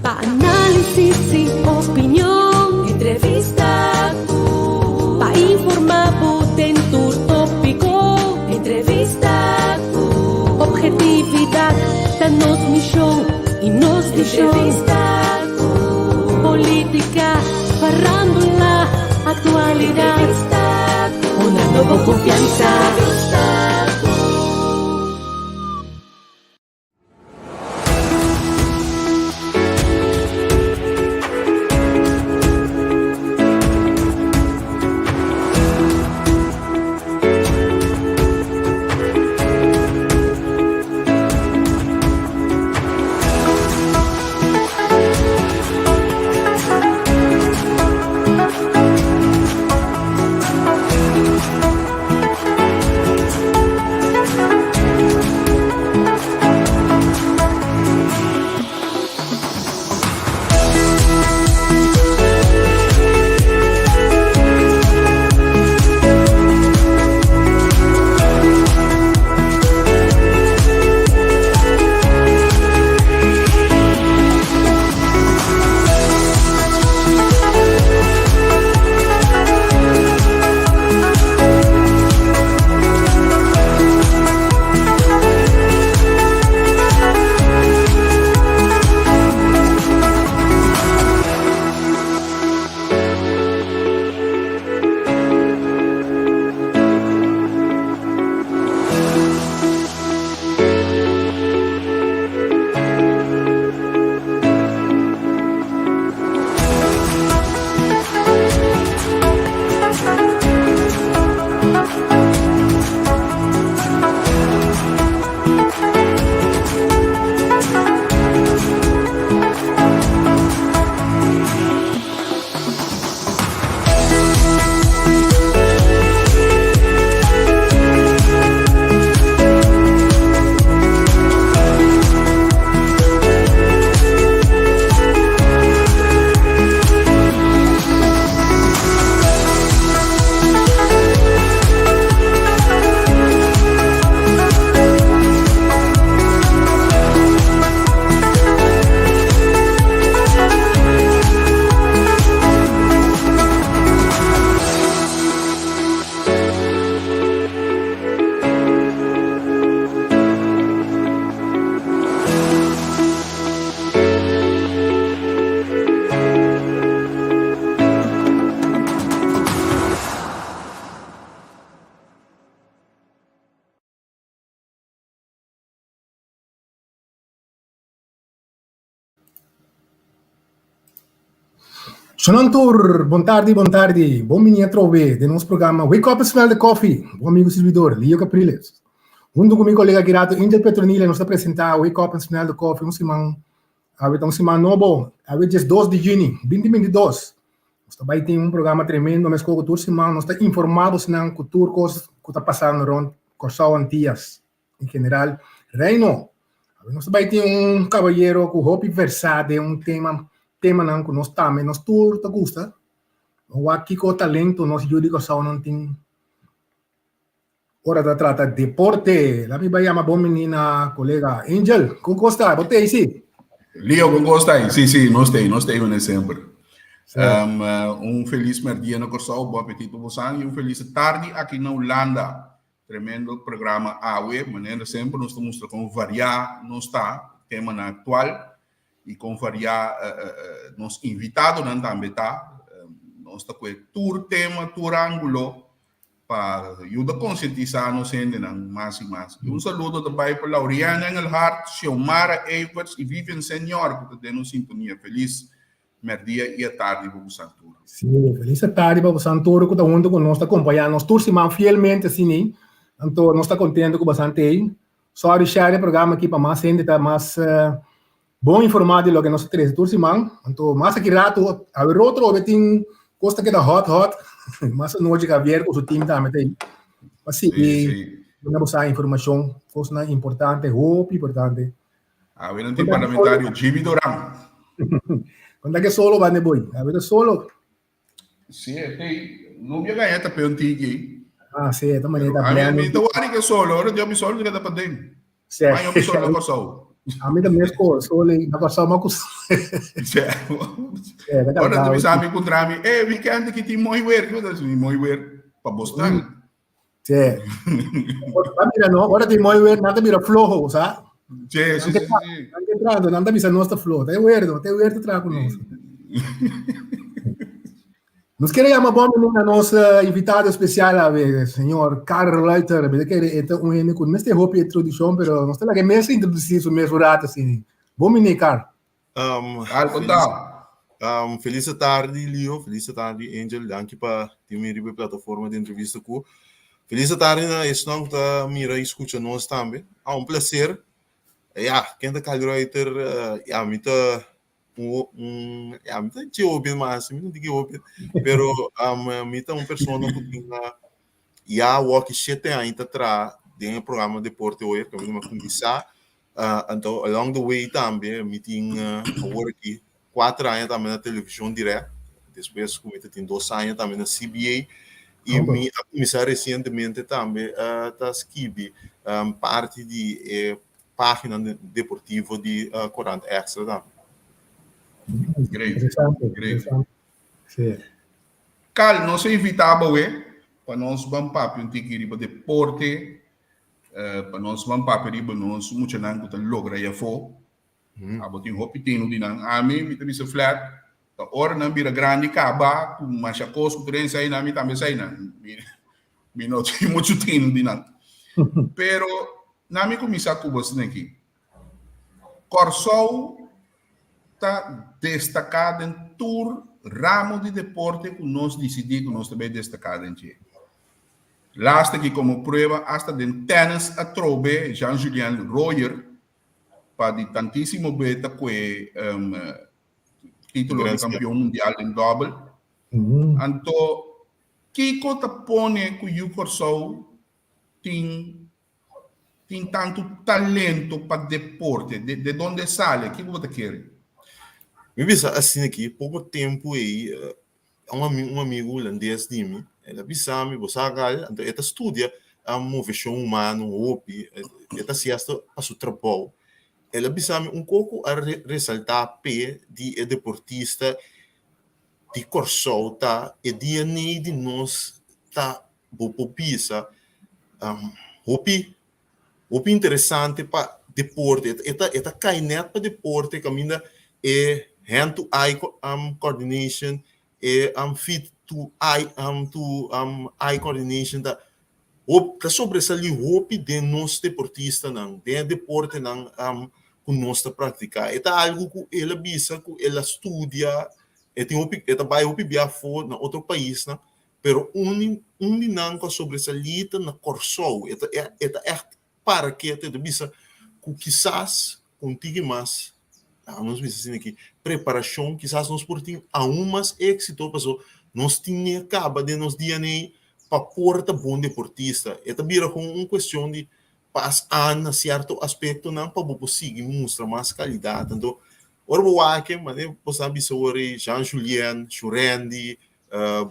Pa análisis y opinion, entrevista ku. Pa informá bo den tur tópiko, entrevista ku. Objetividad ta nos mishon y nos vishon. Entrevista ku. Polítika, farándula, aktualidat. Entrevista ku. Honrando bo konfiansa. Entrevista ku. Shonan tur, bon tardi, bon tardi. Bon bini atrobe den nos programa Wake Up and Smell the Coffee. Bo amigo servidor, Leo Capriles. Hunto ku mi kolega Girato Angel Petronila nos ta presenta Wake Up and Smell the Coffee un siman, awe ta un siman nobo, awe djes dos di juni, binti binti dos. Nos ta bai tin un programa tremendo meskos ku tur siman nos ta informa bosnan ku tur kos ku ta pasando rond Kòrsou, Antias. En general, Reino. Nos ta bai tin un kabayero ku hopi versá den un tema, temanan ku nos tambe, nos tur ta gusta. Ban wak kiko talento nos yu di Kòrsounan tin ora ta trata deporte. Laat mi bai yama bon menina kolega Angel. Kon kos ta? Bo t'ei si? Leo, kon kos ta? Sí, sí, nos t'ei, nos t'ei manera semper. Um, un felis merdia na Kòrsou, bon apetit pa bosan i un felis tardi aki na Hulanda. Tremendo programa awe, manera semper nos ta mustra kon variá nos ta, temanan aktual i kon variá nos invitadonan tambe ta. Nos ta kue tur tema, tur ángulo pa yuda konsientisá nos hendenan mas i mas. I un saludo ta bai pa Lauriane Engelhardt, Xiomara Everts i Vivian Senior ku ta den nos sintonia. Felis Merdia i atardi pa bosan tur. Sí, felis atardi pa bosan tur ku ta huntu ku nos, ta kompañá nos tur siman fielmente asina. Anto nos ta kontento ku bosan ta ei. Sòri share e programa aki pa mas hende ta mas bon informá di loke nos ta trese tur siman. Anto mas aki ratu, awe otro obe tin kos ta keda hòt hòt. Mas anochi Javier ku su team tambe ta ei pa sigui duna bosan informashon, kosnan importante, hopi importante. Awe nan tin parlamentario Jimmy Doran. Konta ke solo bande boy. Awe ta solo. Sí, te no mi gaña ta pe un tiki. Ah, sí, ta manera ta blendo. Mi ta wari ke solo, ora yo mi solo ta pa den. Sí. Ma yo mi solo na Kòrsou. A mi ta mes ko solo na Kòrsou ma kus. Sí. Ora tu bisa mi kontra mi, eh, weekend ki tin mooi weer. Ki ta mooi weer pa bosnan. Sí. Ora mira no, ora tin mooi weer, nan ta bira floho, sa? Sí, sí, sí, sí. Nan ta entrando, nan ta bisa nos ta floho. Ta e weer no, ta e weer ta traha ku nos. Nos kere yama bon bini na nos invitado especial awe, señor Karl Ruiter. Mi ta kere e ta un hende ku no mester hopi introduccion, pero nos ta laga e mes introduci su mes un rato asina. Bon bini, Karl. Karl, kon ta? Felis tardi, Leo. Felis tardi, Angel. Danki pa tin mi riba e plataforma di entrevista ku. Felis tardi na esnan ku ta mira i skucha nos tambe. Ah, un plaser. Ya, ken ta Karl Ruiter? Ya, mi ta un, ya, mi ta dje hoben mas, mi no di ki hoben, pero mi ta un persona ku tin ya awor ki shete aña ta traha den e programa Deporte Hoyer, kaminda mi a kuminsá. Anto along the way tambe mi tin awor aki kuater aña tambe na televishon dirèkt, despues ku mi ta tin dos aña tambe na CBA i mi a kuminsá resientemente tambe ta skibi parti di e página deportivo di Korant Extra tambe. Great, great. Kal, nos a invitá bo awe pa nos ban papia un tiki riba deporte Pa nos ban papia riba nos muchanan ku ta logra ei afó. Abo tin hopi tinu di nan. Ami, mi ta bisa flat, ta ora nan bira grandi kaba ku masha kos ku tur hende sa einan, mi tambe sa einan. Mi no tin muchu tinu di nan. Pero nan mi kuminsá ku bo asina aki. Kòrsou ta destaká den tur ramo di deporte ku nos disidí ku nos ta bai destaká den dje. Laatste aki komo prueba asta den tennis atrobe Jean Julien Royer pa di tantisimo be ta kue titulo di kampion mundial den dòbel. Anto kiko ta pone ku yu Kòrsou tin tin tantu talento pa deporte? De donde sale? Kiko bo ta kere? Mi bisa asina aki poko tempu ei Un un amigu hulandes di mi, el a bisa mi, bo sa Gal, anto e ta studia moveshon humano hopi, e ta hasi asta pa su trabou. El a bisa mi un koko a resaltá p'e di e deportista di Kòrsou ta e DNA di nos ta bo por bisa hopi Hopi interesante pa deporte. E ta e ta kai nèt pa deporte kaminda e hand to eye coordination, e feet to eye to eye coordination ta ta sobresalí hopi den nos deportistanan, den e deportenan ku nos ta praktiká. E ta algu ku el a bisa ku el a studia, e tin hopi e ta bai hopi bia afó na otro paisnan Pero un un di nan ku a sobresalí ta na Kòrsou. E ta e ta ègt para ketu, e ta bisa ku kisas kontigu mas, laga nos bisa asina aki, preparashon, kisas nos por tin aun mas éksito pasobra nos tin e kaba den nos DNA pa por ta bon deportista. E ta bira kon un kuestion di pas aan na sierto aspektonan pa bo por sigui mustra mas kalidat. Anto ora bo wak e, manera bo sa bisa ora ei Jean Julien, Shurendi.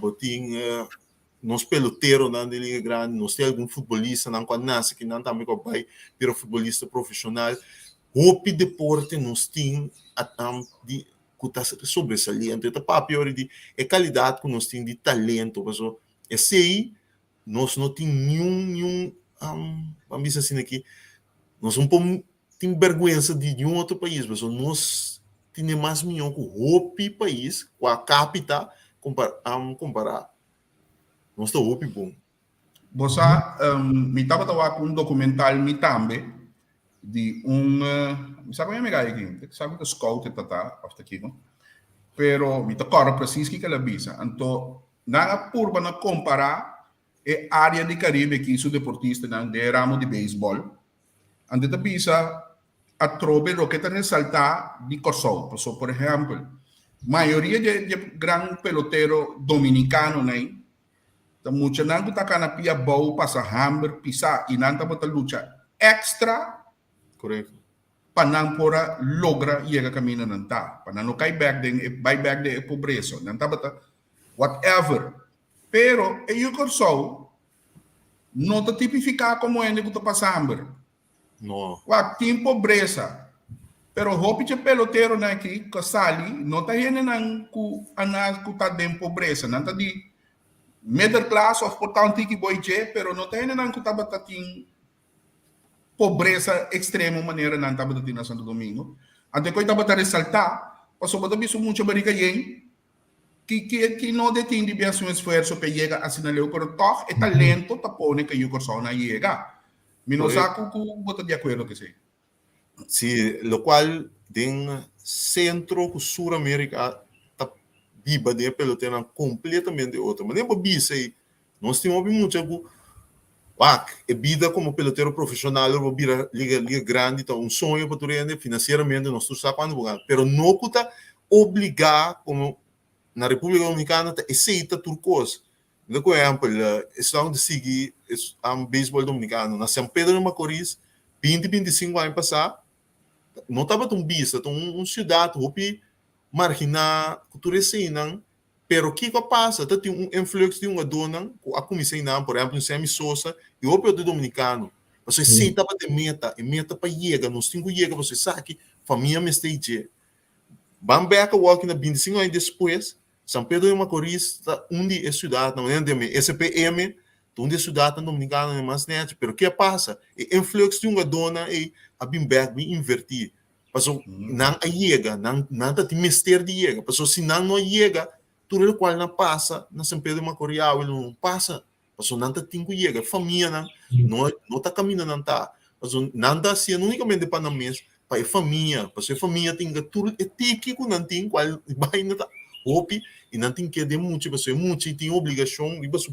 Bo tin nos peloteronan den Liga Grandi, nos tin algun futbolistanan ku a nase kinan tambe ku a bai bira futbolista profeshonal. Hopi deporte nos tin di ku ta sobresaliente. Ta papia ora di e kalidat ku nos tin di talento, pasobra esei nos no tin niun niun ban bisa asina aki, nos no por tin bèrgwensa di niun otro pais pasobra nos tene mas mihó ku hopi pais ku a kapita kompará. Nos ta hopi bon. Bo sa, mi tabata wak un dokumental mi tambe di un, mi sa ku mi amiga aki, sa ku ta scout e tata òf ta kiko, pero mi ta kòrda presis kiko el a bisa. Anto nan a purba na kompará e área di Karibe aki su deportistanan den e ramo di beisbòl. Anto e ta bisa atrobe loke ta resaltá di Kòrsou. Pasobra, por ehèmpel, mayoria di e gran pelotero dominikanonan ta muchanan ku ta kana pia bou, pasa hamber, pisá i nan tabata lucha èkstra pa nan por a logra yega kaminda nan ta, pa nan no kai bèk den e bai bèk den e pobresa. Nan tabata whatever. Pero e yu Kòrsou no ta tipifiká komo hende ku ta pasa hamber. No. Wak, tin pobresa. Pero hopi dje peloteronan aki ku a sali no ta hendenan ku a na ku ta den pobresa. Nan ta di middelklas òf por ta un tiki boi dje, pero no ta hendenan ku tabata tin pobresa ekstremo manera nan tabata tin na Santo Domingo. Anto e kos tabata resaltá pasobra bo ta bisa un mucha barika yen Ki ki ki no de tin di bi hasi un esfuerso p'e yega asina leu, pero tòg e talento ta pone ku e yu Kòrsou nan yega. Mi no sa ku ku bo ta di akuerdo ku esei. Si, lokual den Sentro ku Sur Amerika ta biba den e peloteronan kompletamente otro. Manera bo bisa ei, Nos tin hopi mucha ku wak e bida komo pelotero profeshonal ora bo bira liga liga grandi ta un soño pa tur hende, finansieramente nos tur sa kuantu bo gana, pero no ku ta obligá komo na Repúblika Dominikana ta esei ta tur kos. Mi ta ku ehèmpel esnan ku ta sigui beisbòl dominikano na San Pedro de Macorís binti 25 aña pasá no tabata un bista, ta un siudat hopi marginá ku tur eseinan. Pero kiko a pasa? Ta tin un influx di hungadónan ku a kuminsá einan, por ehèmpel un Sammy Sosa i hopi otro dominikano. Pasobra esei tabata e meta, e meta pa yega, nos tin ku yega pasobra esaki famia mester i dje. Ban bèk awor ki na 25 aña despues, San Pedro de Macorís ta un di e siudatnan, manera den mi SPM, ta un di e siudatnan dominikanonan mas nèchi. Pero ke a pasa? E influx di hungadónan ei a bin bèk, bin invertí. Paso nan a yega, nan nan ta tin mester di yega. Paso si nan no a yega, tur lokual nan pasa na San Pedro de Macorís awe lo no pasa. Paso nan ta tin ku yega. E famianan no no ta kaminda nan ta. Paso nan ta hasiendo únikamente pa nan mes, pa e famia. Paso e famia tin ke tur e tiki ku nan tin, kual baina ta hopi, i nan tin ke den mucha, paso e mucha tin obligashon riba su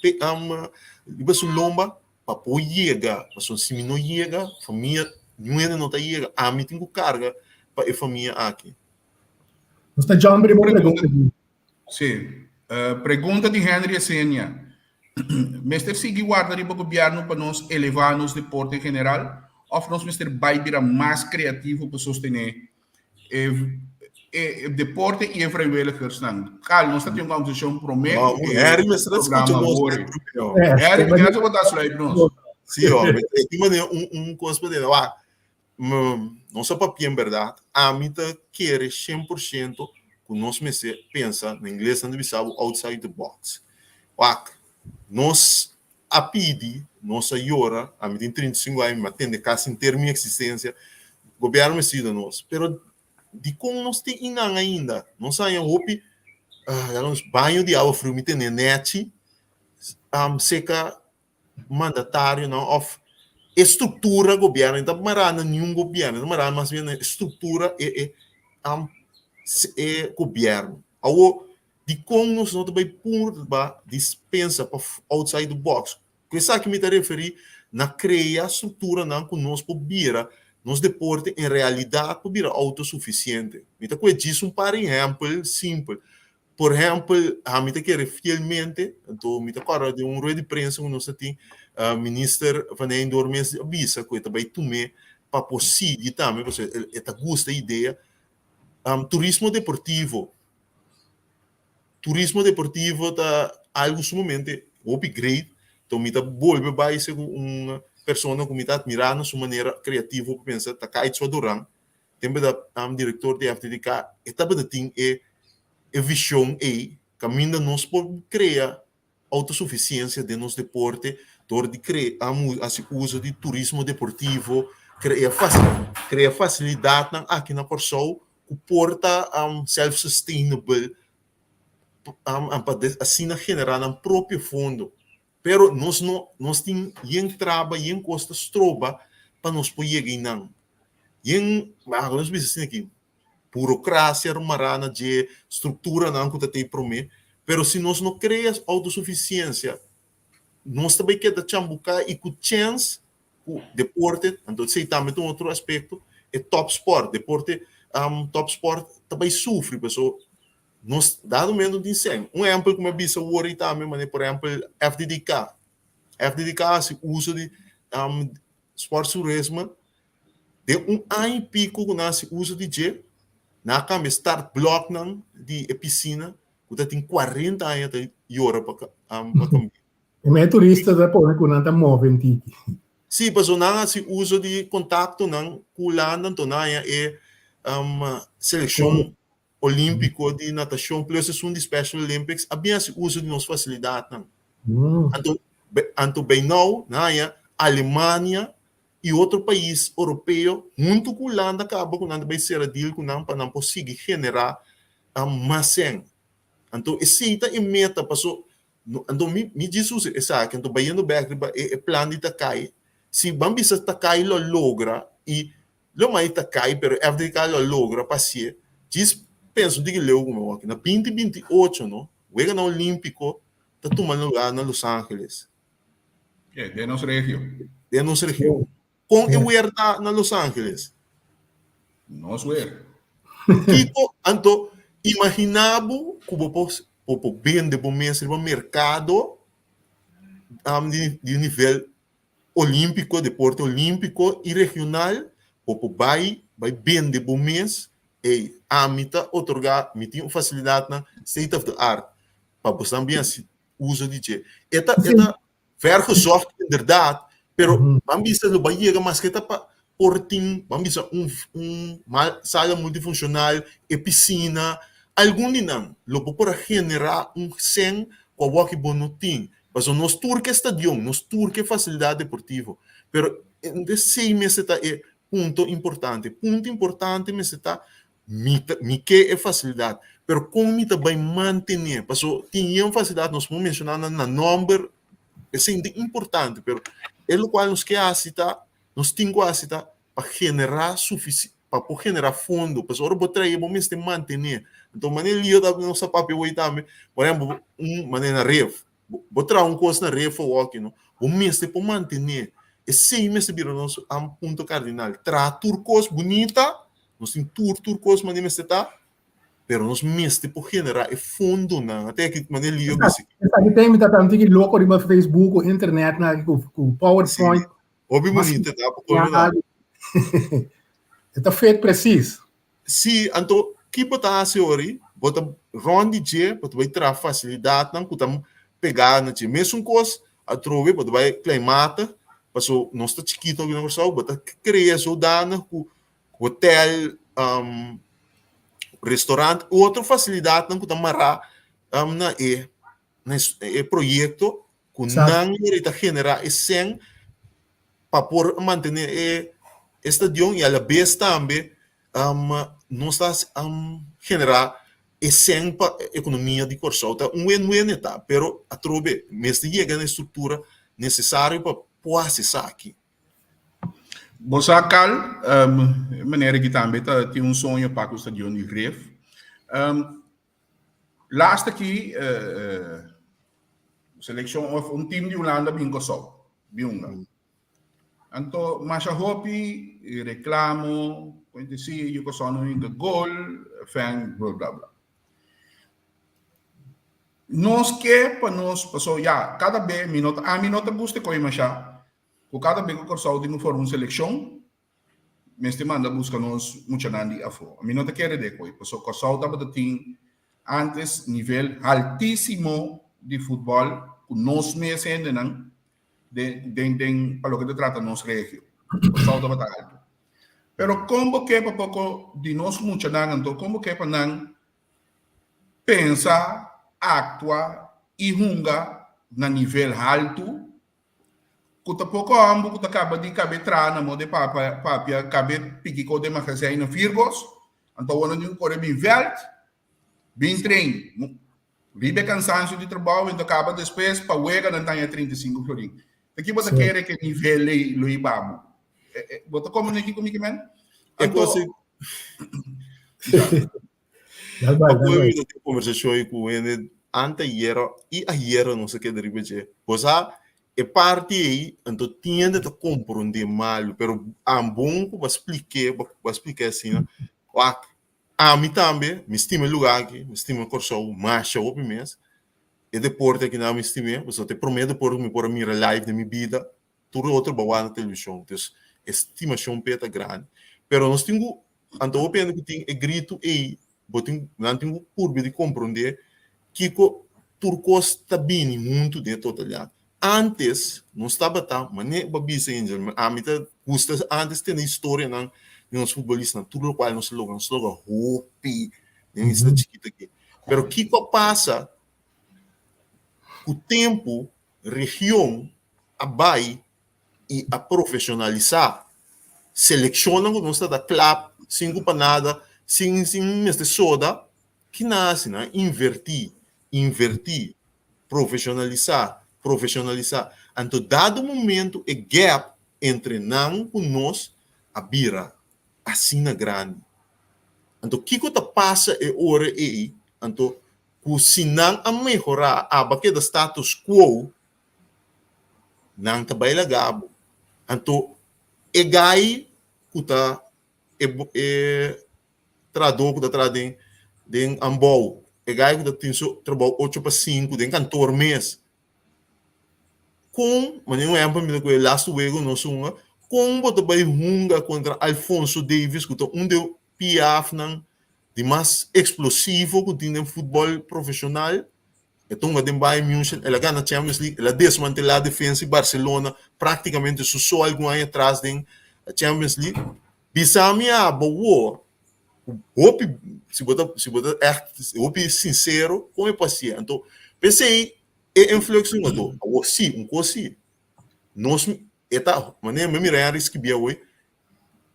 riba su lomba Pa por yega, pasobra si mi no yega, famia, niun hende no ta yega, ami tin ku karga pa e famia aki. Nos ta jump riba un pregunta di. Sí. Pregunta di Henry Esenia. Mester sigui warda riba gobièrnu pa nos elevá nos deporte en general òf nos mester bai bira mas kreativo pa sostené E e deporte i e vrijwilligersnan. Kal, nos ta tin un kòmbersashon promé No, ku e Harry mester a skucha programa nos hori. promé. Harry, mi a bo ta sluit nos. Sí, hombre. E tin manera un un kos pa dena. Wak, nos a papia en bèrdat. Ami ta kere 100% ku nos mester pensa, na ingles nan ta bisa bo outside the box. Wak, nos a pidi, nos a yora, ami tin 35 aña, mi a tende kasi henter mi eksistensia, gobièrnu mester yuda nos, pero dikon nos tin inan ainda? Nos haña hopi baño di awa friu, mi tene nèchi seka mandatarionan òf e struktura gobièrnu, e ta mará na niun gobièrnu, e ta mará mas bien na e struktura e e gobièrnu. Awor Dikon nos no ta bai purba di pensa pa outside the box? Ku esaki mi ta referí na krea strukturanan ku nos por bira nos deporte en realidat por bira outosufisiente. Mi ta kohe djis un par ehèmpel simpel. Por ehèmpel, ami ta kere fielmente, anto mi ta kòrda den un rueda di prensa ku nos a tin, Minister Van Heydoorn mes a bisa ku e ta bai tum'é pa por sigui tambe, pasobra e ta gusta e idea, turismo deportivo. Turismo deportivo ta algu sumamente hopi great, enton mi ta bolbe bai segun un persona ku mi ta admirá na su manera kreativo pa pensa, ta Kaitso Adoran, tempu e ta direktor di FDDK, e tabata tin e e vishon ei kaminda nos por krea outosufisiensia den nos deporte dor di krea hasi uso di turismo deportivo, krea krea fasilidatnan aki na Kòrsou ku por ta self sustainable pa asina generá nan propio fondo. Pero nos no nos tin yen traba yen kos ta stroba pa nos por yega einan. Yen, nos bisa asina aki, burocracia mará na dje structuranan cu ta tei prome, pero si nos no crea autosuficiencia, nos ta bay keda chambuca y cu chens cu deporte, anto esey tambe ta un otro aspecto, e top sport, deporte top sport ta bay sufri paso nos dado momento no tin sèn. Un ehempel cu mi a bisa awor ey tambe manera por ehempel FDDK, FDDK haci uso di sportstourisme Den un aña i pico cu nan a haci uso di dje, nan a cambia startbloknan di e piscina cu ta tin cuarenta aña ta yora pa cambia. E mei turista ta pone cu nan ta move un tiki. Sí, pasobra nan a haci uso di contactonan cu Hulanda, anto nan a haña e seleccion Olímpiko di natashon plus esun di Special Olympics a bin hasi uso di nos fasilidatnan. Anto anto bay nou nan haña Alemania i otro pais oropeo huntu ku Hulanda kaba ku nan ta bay sera deal ku nan pa nan por sigui generá mas sèn. Anto esei ta e meta paso anto mi mi djis usa esaki anto bayendo bèk riba e plan di Takai si ban bisa Takai lo logra i Lo mai ta kai pero FDK lo a logra pa hacié. Djis pensa un tiki leu ku mi wak. Na 2028 no, Weganan Olímpiko ta tuma lugá na Los Angeles. E, den nos region. Den nos region. Kon e wer ta na Los Angeles? Nos wer. Kiko, anto, imaginá bo ku bo por bo por bende bo mes riba merkado di di nivel Olímpiko, deporte olímpiko i regional, bo por bai, bai bende bo mes, ey, ami ta otorgá, mi tin un fasilidatnan state of the art pa bosnan bin hasi uso di dje. E ta, e ta vergezocht inderdaad, pero ban bisa lo bai yega maske ta pa por tin, ban bisa un un sala multifunshonal, e pisina, algun di nan lo bo por a generá un sèn ku awor ki bo no tin. Pasobra nos tur ke stadion, nos tur ke fasilidat deportivo, pero esei mester ta e punto importante. Punto importante mester ta mi ta mi ke e fasilidat, pero kon mi ta bai mantené? Pasobra tin yen fasilidat nos por menshoná nan na nòmber, esei ta importante, pero e lokual nos ke hasi ta, nos tin ku hasi ta pa generá sufisi pa por generá fondo, pasobra ora bo trae bo mester mantené. Anto manera Lio ta nos a papia hoy tambe, por ehempel un manera na ref, bo traha un kos na ref awoki no, bo mester por mantené. Esei mester bira nos punto kardinal, traha tur kos bunita, nos tin tur tur kos manera mester ta, pero nos mester por generá e fondonan. Ate aki manera Lio bisa. Esaki tem mi ta tantu ki loko riba Facebook o internet na ku PowerPoint. Hopi bunita ta pa colmo nan. E ta fit precies. Sí, anto ki bo ta hasi ori? Bo ta rond di dje, bo ta bai traha facilidadnan ku ta pegá na dje. Mesun kos atrobe bo ta bai kleimata, paso nos ta chikito aki na Kòrsou, bo ta krea zodanig ku hotel, restaurant, otro facilidadnan ku ta mará na e na e proyekto ku nan lo ta generá e sèn pa por mantené e stadion i alabes tambe nos ta generá e sèn pa ekonomia di Kòrsou. Ta un win-win e ta, pero atrobe mester yega na e struktura nesesario pa por hasi esaki. Bo sa Carl, e manera aki tambe ta tin un soño pa ku stadion di Rif. Laatst aki seleccion of un team di Hulanda bin Kòrsou, bin hunga. Anto masha hopi reclamo, ku si yu Kòrsou no hinka gol, fan bla bla bla. Nos ke pa nos, paso ya kada be mi no ta, ami no ta gusta koe masha ku kada be ku Kòrsou tin ku forma un seleccion, Mester manda buska nos muchanan di afó. Mi no ta kere de koe, pasobra Kòrsou tabata tin. Antes nivel haltísimo di futbòl ku nos mes hendenan den den den pa loke ta trata nos regio. Kòrsou tabata altu. Pero kon bo ke pa poko di nos muchanan anto kon bo ke pa nan pensa, aktua i hunga na nivel haltu ku ta poko hòmber ku ta kaba di kabe traha na moda e papa papia kabe piki ko den magazijn na Virgos anto awor nan tin ku kore bin vèlt bin train riba e kansansio di trabou anto kaba despues pa wega nan ta haña 35 florin. Ta ki bo ta kere ku e nivel ei lo hiba bo? Bo ta komprende kiko mi ke men? Anto Apoyo mi ta tin conversacion cu hende anteayer y ayer nos a keda riba dje. Bo sa e parti ei anto tin hende ta comprende malu pero ambon cu bo a splik'é bo a splik'é asina wak ami tambe mi stima e lugar aki mi stima Corsou masha hopi mes e deporte aki nan mi stim'é pasobra ta e prome deporte cu mi por a mira live den mi bida. Tur e otro bawa na televishon. Dus e stimashon p'e ta grandi. Pero nos tin ku, anto hopi hende ku tin e gritu ei, bo tin, nan tin ku purbi di komprondé kiko tur kos ta bini huntu den e totalidat. Ántes nos tabata, manera bo a bisa Angel, ami ta gusta ántes tende historianan di nos futbolistanan, tur lokual nos a logra, nos a logra hopi den isla chikito aki. Pero kiko a pasa ku tempu Region a bai i a profesionalisá selekshonnan ku nos ta da klap sin ku pa nada, sin sin mester soda. Ki nan hasi? Nan a invertí, invertí, profesionalisá, profesionalisá. Anto dado momento e gap entre nan ku nos a bira asina grandi. Anto kiko ta pasa e ora ei? Anto ku si nan a mehorá aba keda status quo, nan ta bai laga bo. Anto e gai ku ta e e trahadó ku ta traha den den ambou, e gai ku ta tin su trabou ocho pa sinku den kantor mes, kon, manera un ehèmpel mi ta ku e lastu wega nos hunga, kon bo ta bai hunga kontra Alphonso Davies ku ta un de piafnan di mas eksplosivo ku tin den futbòl profeshonal. E ta hunga den Bayern München, el a gana Champions League, el a desmantelá defensa di Barcelona práktikamente su so algun aña atras den Champions League. Bisa mi abo wor, ku hopi, si bo ta, si bo ta ègt hopi sinsero, kon e por hasié? Anto, p'esei e influx di hungadó. Awor sí, un kos sí, nos, e ta, manera mi a mira Henry skibí awe,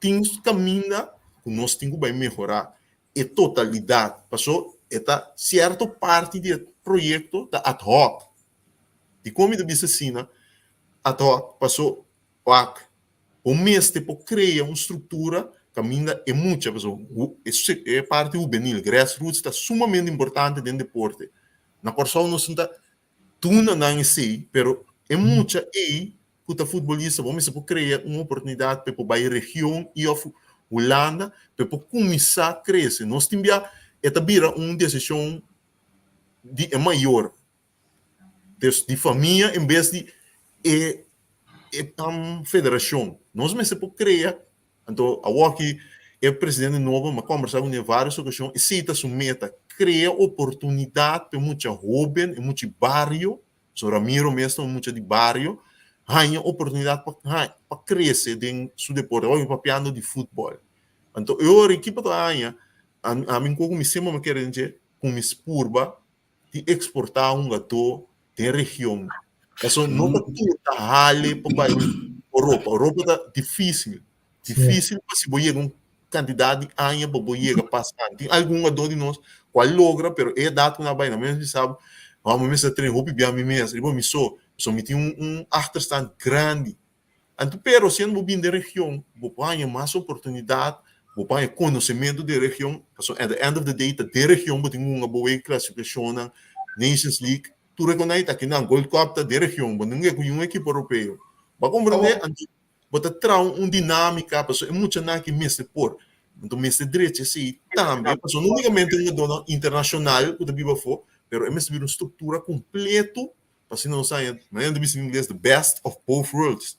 Tin kaminda ku nos tin ku bai mehorá e totalidat, paso e ta sierto parti di e proyekto ta ad hoc. Dikon mi ta bisa asina ad hoc? Paso wak bo mester por krea un struktura kaminda e mucha, paso e parti hubenil, grassroots, ta sumamente importante den deporte. Na Kòrsou nos no ta duna nan esei, pero e mucha ei ku ta futbolista bo mester por krea un oportunidat pa e por bai region i òf Hulanda pa e por kuminsá krese. Nos tin bia e ta bira un desishon di e mayor, dus di famia en bes di e e federashon. Nos mester por krea, anto awoki e presidente nobo mi a kombersá kuné vários okashon, esei ta su meta, krea oportunidat pa e mucha hóben, e mucha bario So Ramiro mes ta un mucha di bario, haña oportunidat pa pa krese den su deporte. Awor mi papiando di futbòl. Anto e ora ekipo ta haña, ami un koko mi semper mi kere den dje, ku mi purba di eksportá hungadó den region. Pasobra no ta tur ta hale pa bai Europa. Europa ta difísil. Difísil pa si bo yega un kantidat di aña pa bo yega pas an. Tin algun hungadó di nos ku a logra, pero e edat ku nan a bai, nan mes bisa bo, Wou, mi mester train hopi bia mi mes, riba mi so, pasobra mi tin un un achterstand grandi. Anto pero siendo bo bin den region, bo por haña mas oportunidat, bo por haña konosementu den region, pasobra at the end of the day ta den region bo tin ku hunga bo wega klasifikashonnan, Nations League, tur e konai ta akinan, Gold Cup ta den region, bo no ku niun ekipo europeo. Bo a komprendé? Anto Bo ta traha un dinámika pasobra e muchanan aki mester por. Anto mester drecha esei tambe pasobra no únikamente un gadónan internashonal ku ta biba afó, pero e mester bira un struktura kompleto pa asina nos haña, manera nan ta bisa na ingles, the best of both worlds.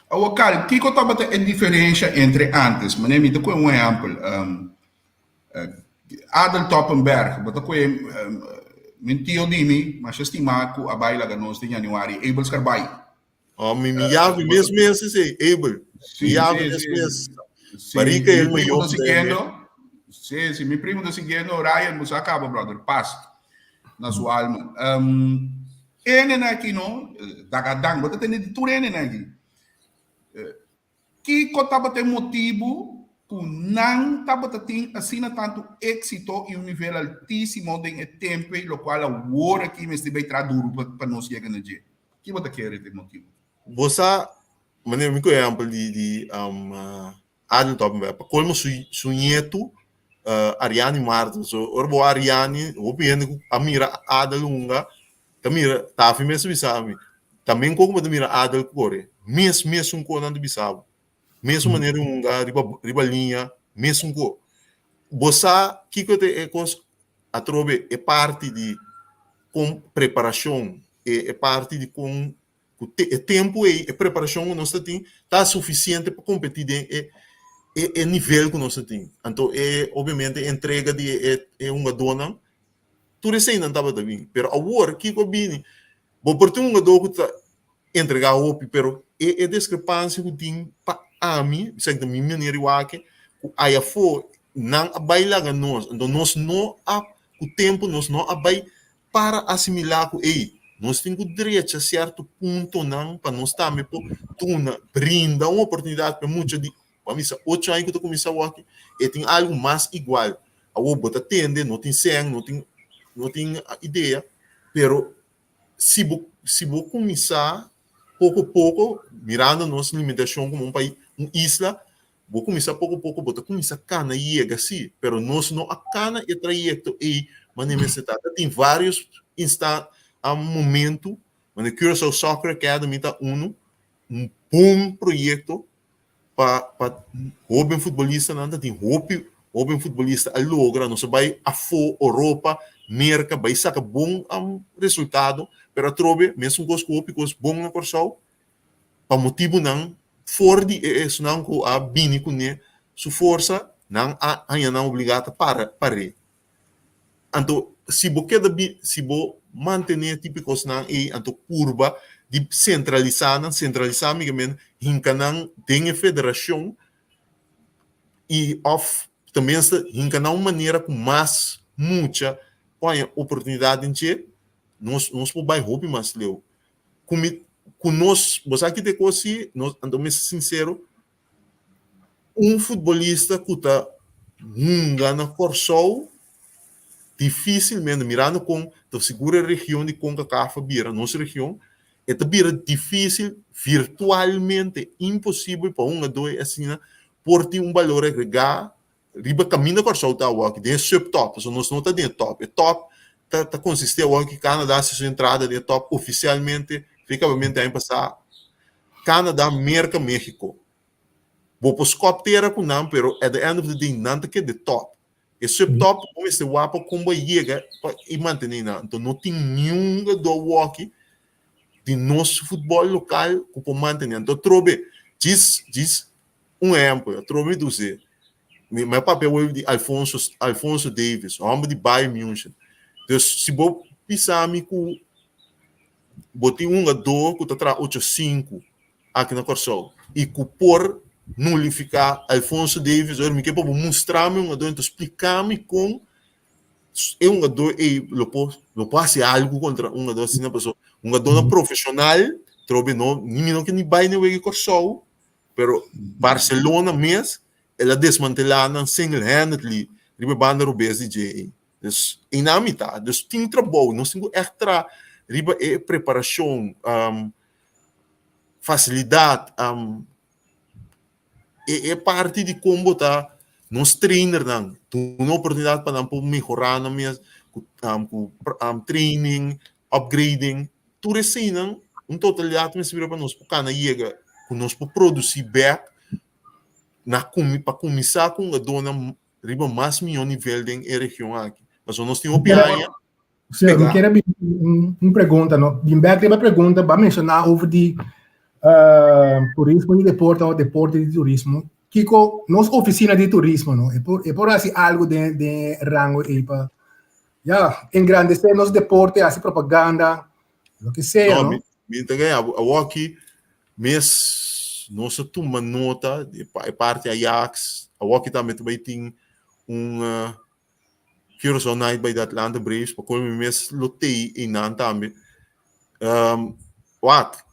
Awor Carl, kiko tabata e diferensha entre antes? Manera mi ta kohe un ehèmpel. Adel Toppenberg, bo ta koe mi tio di mi, masha stima ku a bai laga nos den januari, Abel Scarbay. Oh, mi mi yavi mes mes esei, Abel. Mi yavi mes mes. Barika el mi primo ta siguiendo. Sí, sí, mi primo ta siguiendo. Ryan, bo sa kaba, brother. Pas na su alma. Um, ene aki no, dagadang, bo ta tende di tur ene aki. Kiko tabata e motibu ku nan tabata tin asina tantu éksito i un nivel altísimo den e tempu ei, lokual awor aki mester bai traha duru pa nos yega na dje? Ki bo ta kere ta e motibu? Bo sa, manera mi ku ehèmpel di Adel Toppenberg, pa kolmo su ñetu Ariani Martens, so ora bo Ariani, hopi hende ku a mira Adel hunga ta mira, Taffy mes a bisa mi, ta men kon ku bo ta mira Adel kore, mes mesun ko nan ta bisa bo, mesun manera di hunga riba riba liña, mesun ko. Bo sa kiko ta e kos atrobe e parti di kon preparashon, e parti di kon ku te e tempu ei e preparashon ku nos ta tin ta sufisiente pa kompetí den e e nivel ku nos ta tin. Anto e obviamente e entrega di e e hungadónan tur eseinan tabata bin. Pero awor kiko a bini? Bo por tin un hungadó ku ta entregá hopi pero e e diskrepansia ku tin pa ami, esaki ta mi manera di wak, ku ayafó nan a bai laga nos, anto nos no a ku tempu nos no a bai Para asimilá ku ei, nos tin ku drecha sierto puntonan pa nos tambe por duna, brinda un oportunidat pa e mucha di, bo a misa ocho aña ku ta kuminsá awor aki, e tin algu mas igual. Awor bo ta tende, no tin sèn, no tin, no tin idea, pero si bo, si bo kuminsá poko poko, mirando nos limitashon komo un pais, un isla, Bo kuminsá poko poko, bo ta kuminsá kana yega sí, pero nos no a kana e trayekto ei manera mester ta. Ta tin vários insta momentu, manera Curaçao Soccer Academy ta unu, un bon proyekto pa pa hóben futbolistanan, ta tin hopi hóben futbolista a logra, nos a bai afó, Oropa, Merka, bai saka bon resultado, pero atrobe mesun kos ku hopi kos bon na Kòrsou, Pa motibunan for di e esnan ku a bini kuné su forsa, nan a haña nan obligá ta para par'é. Anto, si bo keda bi, si bo mantené tipo e kosnan ei, anto purba di sentralisá nan, sentralisá mi ke men hinka nan den e federashon i òf tenminste hinka nan un manera ku mas mucha por haña oportunidat den dje, nos nos por bai hopi mas leu. Ku mi ku nos bo sa kite kos si nos anto mi ser sinsero un futbolista ku ta hunga na Kòrsou difisilmente mirando kon ta sigur e region di Concacaf a bira nos region e ta bira difisil virtualmente imposibel pa un hungadó asina por tin un balor agregá Riba kaminda Kòrsou ta awor aki den e subtop, pasobra nos no ta den e top. E top ta ta konsistí awor ki Canada hasi su entrada den e top ofisialmente fekabamente aña pasá. Canada, Merka, Mexico. Bo por skòp tera ku nan pero at the end of the day nan ta keda e top. E subtop bo mester wak pa kon bo a yega pa i mantené nan. Anto no tin niun hungadó awor aki di nos futbòl lokal ku por mantené. Anto atrobe djis djis Un ehempel, atrobe mi ta us'é. Mi a papia awor di Alphonso, Alphonso Davies, hòmber di Bayern München. Dus si bo bisa mi ku bo tin un hungadó ku ta traha ocho sinku aki na Kòrsou i ku por nulifiká Alphonso Davies, ora mi ke pa bo mustra mi un hungadó, enton splika mi kon e hungadó ei lo por lo por hasi algu kontra un hungadó asina, pasobra hungadónan profeshonal atrobe no ni mi no ke ni bai na e wega di Kòrsou. Pero Barcelona mes el a desmantelá nan single-handedly riba e banda robes di dje ei. Dus einan mi ta. Dus tin trabou, nos tin ku ègt traha riba e preparashon, fasilidat, e parti di kon bo ta nos trainernan, duna oportunidat pa nan por mehorá nan mes ku training, upgrading, tur eseinan un totalidat mester bira pa nos por kana yega ku nos por produsí bèk na kumi pa kuminsá ku hungadónan riba mas mihó nivel den e region aki. Pasobra nos tin hopi aña Sí, mi pegá. quiere un pregunta, no? Bin back riba pregunta, ba mencionar over di turismo y deporte o deporte y turismo. Kiko nos ofisina di turismo no e por e por hasi algo den den rango ei pa ya engrandesé nos deporte, hasi propaganda, lo ke sea No, no. mi, mi ta gaya awaki mes nos a tuma nota di e parti Ajax, awaki tambe ta bai tin un uh, Curaçao Night by the Atlanta Braves, pa kol mi mes lo tei einan tambe. Um, wak,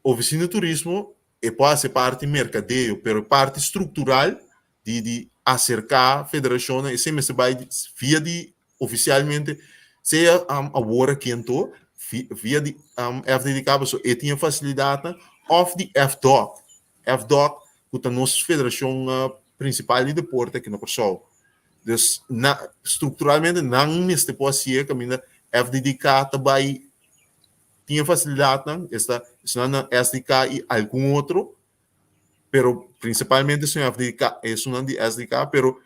Ofisina di Turismo e por hasi parti merkadeo, pero parti struktural di di aserká federashonnan esei mester bai via di ofisialmente sea awor aki anto via di FDDK pasobra e tin e fasilidatnan òf di FDOK, FDOK ku ta nos federashon prinsipal di deporte aki na Kòrsou. Dus na strukturalmente nan mester por hasié kaminda FDDK ta bai Tin e facilidadnan, esta esnan na SDK y algun otro, pero principalmente esun FDK, esunnan di SDK, pero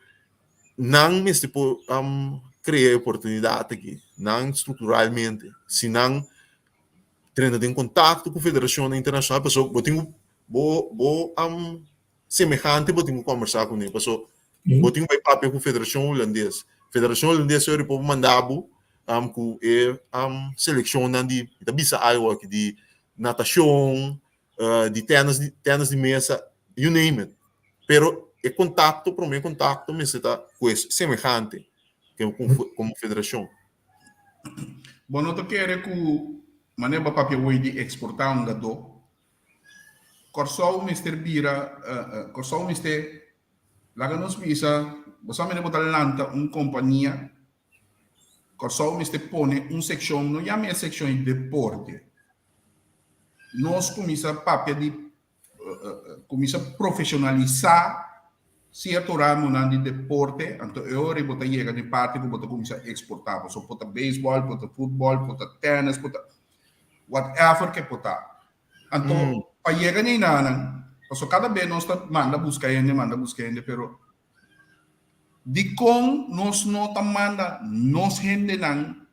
nan mester por um, crea e oportunidad aki, nan structuralmente, si nan trena den contacto cu federacionnan internacional, pasobra bo tin cu bo bo um, semehante bo tin ku kombersá kuné paso bo tin ku bai papia ku Federashon Hulandes. Federashon Hulandes yori por manda bo ku e selekshonnan di mi ta bisa algu aki di natashon, di tènis di tènis di mesa, you name it. Pero e kontakto promé kontakto mester ta ku e semehante komo federashon. Bo no ta kere ku manera bo a papia woi di eksportá un gadó Kòrsou mester bira, Kòrsou mester, laga nos bisa, bo sa manera bo ta lanta un kompania, Kòrsou mester pone un sekshon, no yama e sekshon di deporte. Nos kuminsá papia di, kuminsá profeshonalisá sierto ramonan di deporte, anto e ora bo ta yega na e parti ku bo ta kuminsá eksportá. Pasobra por ta beisbòl, por ta futbòl, por ta tènis, por ta whatever ke por ta. Anto pa yega na enanan, pasobra kada bes nos ta manda buska hende, manda buska hende, pero dikon nos no ta manda nos hendenan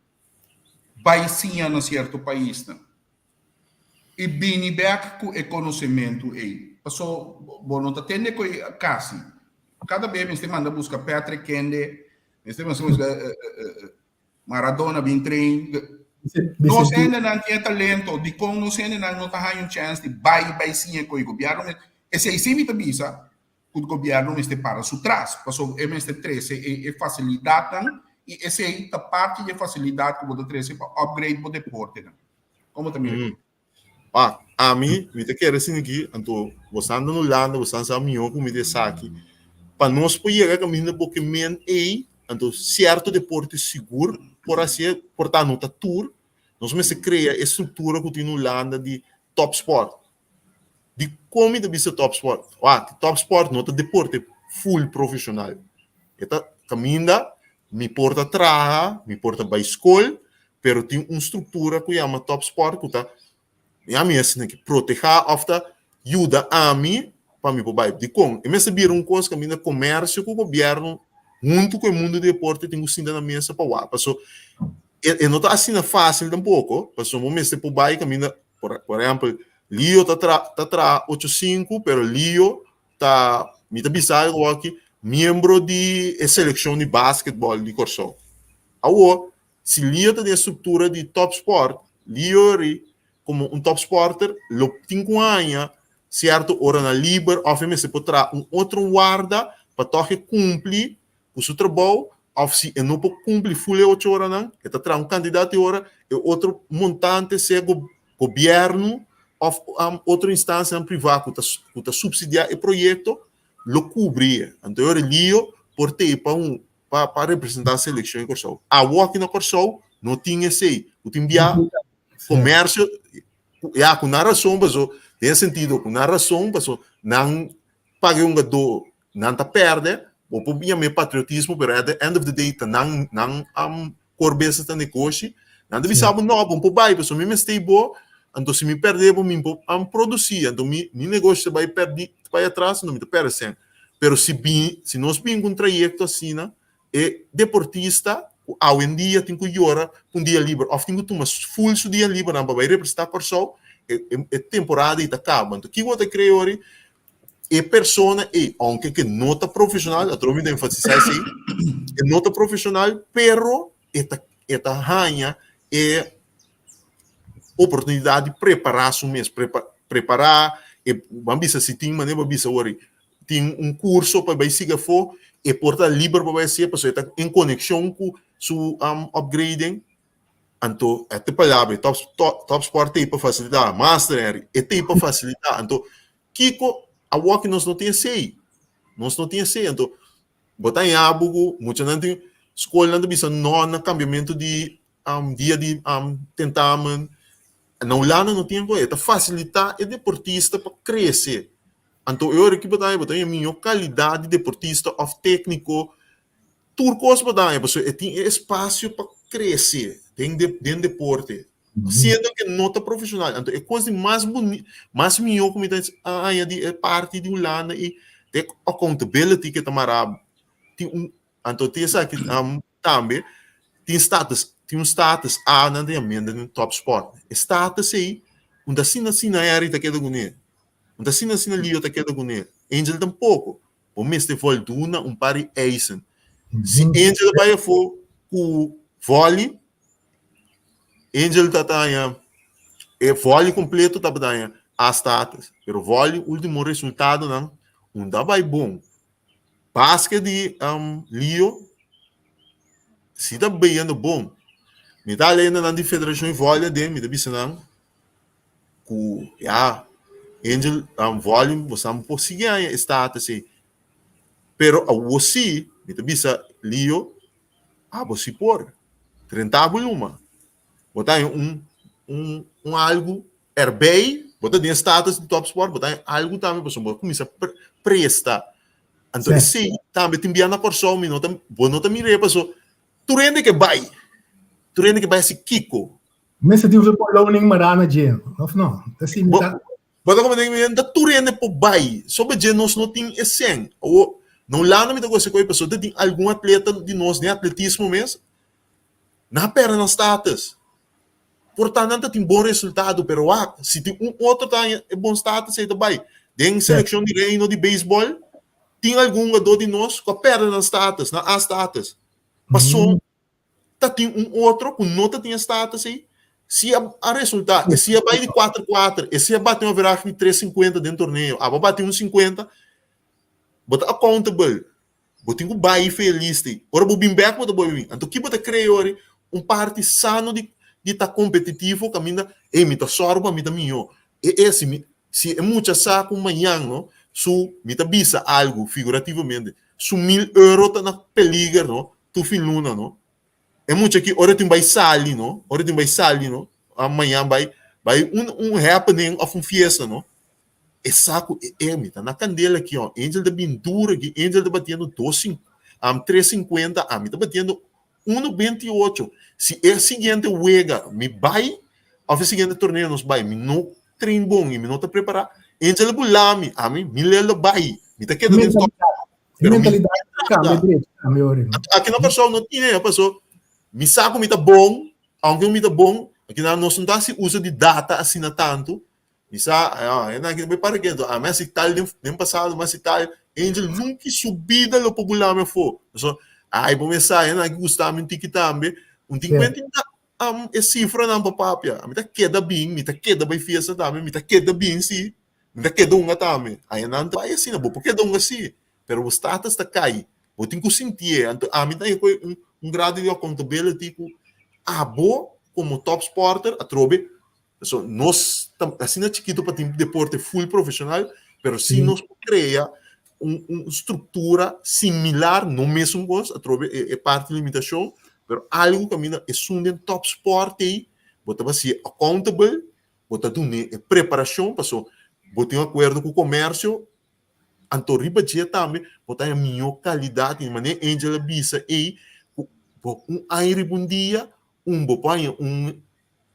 bai siña na sierto paisnan? I bini bek ku e konosementu ei. Paso bo no ta tende ku e kasi. Kada bes mester manda buska Patrick kende, mester manda buska Maradona bin train. Nos hendenan tin e talento, dikon nos hendenan no ta haña un chèns di bai bai siña ku e gobièrnu? Esei si mi ta bisa ku gobièrnu mester para su tras, pasobra e mester trese e fasilidatnan i esei ta parti di e fasilidat ku bo ta trese pa upgrade bo deportenan. Komo ta mira aki? Ah, ami, mi ta kere asina aki, anto bosan ta na Hulanda, bosan sa mihó ku mi ta esaki. Pa nos por yega kaminda bo ke men ei, anto sierto deporte sigur por hasié, por ta no ta tur, nos mester krea e struktura ku tin na Hulanda di topsport. Dikon mi ta bisa topsport? Wak, topsport no ta deporte full profeshonal. E ta kaminda mi por ta traha, mi por ta bai skol, pero tin un struktura ku yama topsport ku ta ya mi asina ki protehá òf ta yuda ami pa mi por bai. Dikon? E mester bira un kos kaminda komersio ku gobièrnu huntu ku e mundu di deporte tin ku sinta na mesa pa wak. Paso e no ta asina fásil tampoko, pasobra bo mester por bai kaminda Por ehempel, Lio ta tra ta traha ocho sinku, pero Lio ta, mi ta bisa algo aki, miembro di e selekshon di basketbòl di Kòrsou. Awor, si Lio ta den e struktura di tòpspòrt, Lio ri komo un tòpspòrter lo tin ku haña sierto oranan liber òf e mester por traha un otro warda pa tòg e kumpli ku su trabou òf si e no por kumpli ful e ocho oranan, e ta traha un kantidat di ora, e otro montante sea gobièrnu òf otro instansianan privá ku ta ku ta supsidiá e proyekto lo kubri e. Anto e ora Lio por tei pa un pa pa representá selekshon di Kòrsou. Awor aki na Kòrsou no tin esei. Ku tin bia komersio ya ku nan rason paso den e sentido ku nan rason paso nan paga e hungadó Nan ta perde, bo por yam'é patriotismo, pero at the end of the day ta nan nan core business ta negoshi. Nan ta bisa bo, no, bo no por bai pasobra mi mester bo, anto si mi perde bo mi no por produci, anto mi mi negoshi ta bai perdi, ta bai atras, anto mi ta perde sèn. Pero si bin, si nos bin ku un trayekto asina, e deportista ku awendia tin ku yora ku un dia liber òf tin ku tuma ful su dia libernan pa bai representá Kòrsou, e e temporada ei ta kaba. Anto kiko bo ta krea ori? E persona ei, aunke ke no ta profeshonal, atrobe mi ta enfatisá esei, e no ta profeshonal, pero e ta e ta haña e oportunidat di prepará su mes, prepará, e ban bisa si tin manera bo bisa wor tin un kurso pa bai sigui afó, e por ta liber pa bai hasié pasobra e ta en konekshon ku su upgrading. Anto e ta palabra e tòpspòrt t'ei pa fasilitá, master Henry, e t'ei pa fasilitá. Anto kiko awor ku nos no tin esei? Nos no tin esei. Anto bo ta haña bo ku muchanan tin skolnan ta bisa no na kambiamentu di dia di tentamen. Na Hulanda no tin e ta fasilitá e deportista pa krese. Anto e ora ki bo ta haña bo ta haña mihó kalidat di deportista òf tékniko. Tur kos bo daña pasobra e tin e espasio pa krese den den deporte. Siendo ke no ta profeshonal. Anto e kos di mas boni mas mihó ku mi ta haña di e parti di Hulanda i e accountability ke ta mará tin un anto tin esaki tambe tin status tin un status A nan ta yama den topsport. E status ei un ta asina asina Harry ta keda kuné. Un ta asina asina Leo ta keda kuné. Angel tampoko. Bo mester volduna un par di eisen. Si Angel a bai afó ku vòli, Angel ta taña e vòli kompleto tabata haña A status. Pero vòli último resultadonan un ta bai bon. Basket di Lio si ta bayendo bon. Mi ta lenda nan di federashon di vòli aden, mi ta bisa nan ku ya Angel volume bo sa por sigui haña e status ei pero awor si mi ta bisa Lio abo si por drenta bo luma bo ta haña un un un algu erbij bo ta den status di topsport bo ta haña algu tambe pasobra bo a kuminsá presta anto esei tambe tin bia na Kòrsou mi no ta bo no ta mir'é pasobra tur hende ke bai tur hende ke bai hasi kiko. Mester tin un beloning mará na dje, of no? Ta si mi ta. Bo ta komprende mi ta tur hende por bai, sobe dje nos no tin e sèn. Awor, na Hulanda mi ta gosa ku e pasobra ta tin algun atleta di nos den atletismo mes, nan a pèrdè nan status. Por ta nan ta tin bon resultado, pero wak, si tin un otro ta haña e bon status ei ta bai. Den selekshon di reino di beisbòl, tin algun hungadó di nos ku a pèrdè nan status, nan A status. Pasobra ta tin un otro ku no ta tin e status ei, si a a resulta, e si a bai di kuater kuater, e si a bati un averahe di tres sinkuenta den torneo, abo a bati un sinkuenta, bo ta accountable, bo tin ku bai felis ei. Ora bo bin bek bo ta bolbe bin. Anto ki bo ta krea ora ei? Un parti sano di di ta kompetitivo kaminda, ey mi ta sòru pa mi ta mihó. E e si mi si e mucha sa ku mañan no su mi ta bisa algu figurativamente su mil euro ta na peliger no tur fin luna no. E mucha aki ora tin bai sali no, ora tin bai sali no, mañan bai bai un un happening of un fiesta no, e sa ku e e mi ta na kandela aki oh, Angel ta bin duro aki, Angel ta batiendo dos sin tres sinkuenta, ami ta batiendo uno beinti ocho. Si e siguiente wega mi bai of e siguiente torneo nos bai mi no train bon i mi no ta prepara, Angel a bula mi, ami mi lelo bai, mi ta keda den top. E mentalidad cambia drechi tambe ora. Aki na Kòrsou no tin e, paso mi sa ku mi ta bon, aunke mi ta bon, aki nan nos no ta hasi uso di data asina tantu. Mi sa, ah, e nan aki ta bai para kento, ami a hasi tal den den pasado, mi a hasi tal, Angel nunka su bida lo por bula mi afó. Paso, ai bo mes sa, e nan aki gusta mi un tiki tambe, un tin kuenta e sifranan pa papia. Mi ta keda bin, mi ta keda bai fiesta tambe, mi ta keda bin si. Mi ta keda hunga tambe. Aña nan ta bai asina, bo por keda hunga si, pero bo status ta kai. Bo tin ku sintié. Anto ami ta haña un un grado di accountability ku abo komo top sporter atrobe pasobra nos ta asina chikitu pa tin deporte full profeshonal, pero si nos por krea un un struktura similar, no mesun kos, atrobe e parti limitashon, pero algu kaminda esun den top sport ei bo ta basié accountable. Bo ta dun'é e preparashon paso bo tin un akuerdo ku komersio, anto riba dje tambe bo ta haña mihó kalidat. I manera Angel a bisa ei ku bo un aña riba un dia un bo por haña un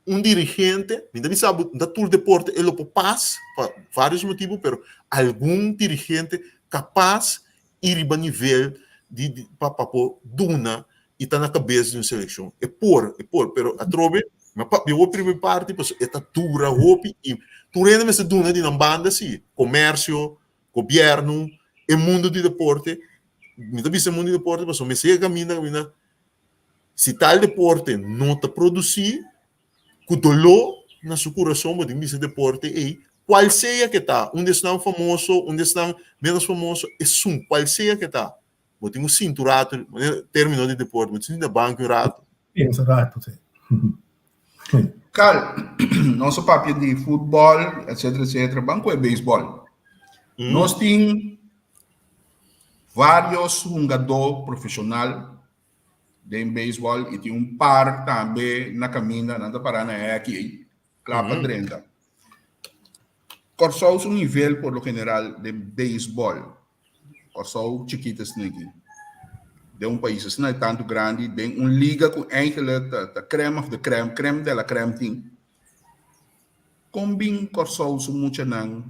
un dirigente, mi ta bisa bo ta tur deporte e lo por pas pa vários motibu pero algun dirigente kapas i riba nivel di di pa pa por duna i ta na kabes di un selekshon. E por, e por, pero atrobe mi a papia hopi riba e parti pasobra e ta dura hopi i tur hende mester duna di nan banda si, komersio, Gobièrnu, e mundu di deporte, mi ta bisa e mundu di deporte pasobra mi sigue kaminda kaminda si tal deporte no ta produsí ku doló na su kurason bo tin bisa deporte ei kual sea ke ta, un di esnan famoso, un di esnan ménos famoso, esun kual sea ke ta, bo tin ku sinti un ratu, término di deporte, bo tin sinti na banki un ratu. Pensa un ratu, sí. Carl, nos a papia di futbòl, etcetera, etcetera, ban ku e beisbòl. Nos tin vários hungadó profeshonal den beisbòl i tin un par tambe na kaminda, nan ta pará na hèki ei, kla pa drenta. Kòrsou su nivel por lo general den beisbòl Kòrsou chikito asina aki. Den un pais asina tantu grandi, den un liga ku eigenlijk ta ta crème of the crème, crème de la crème tin. Kon bin Kòrsou su muchanan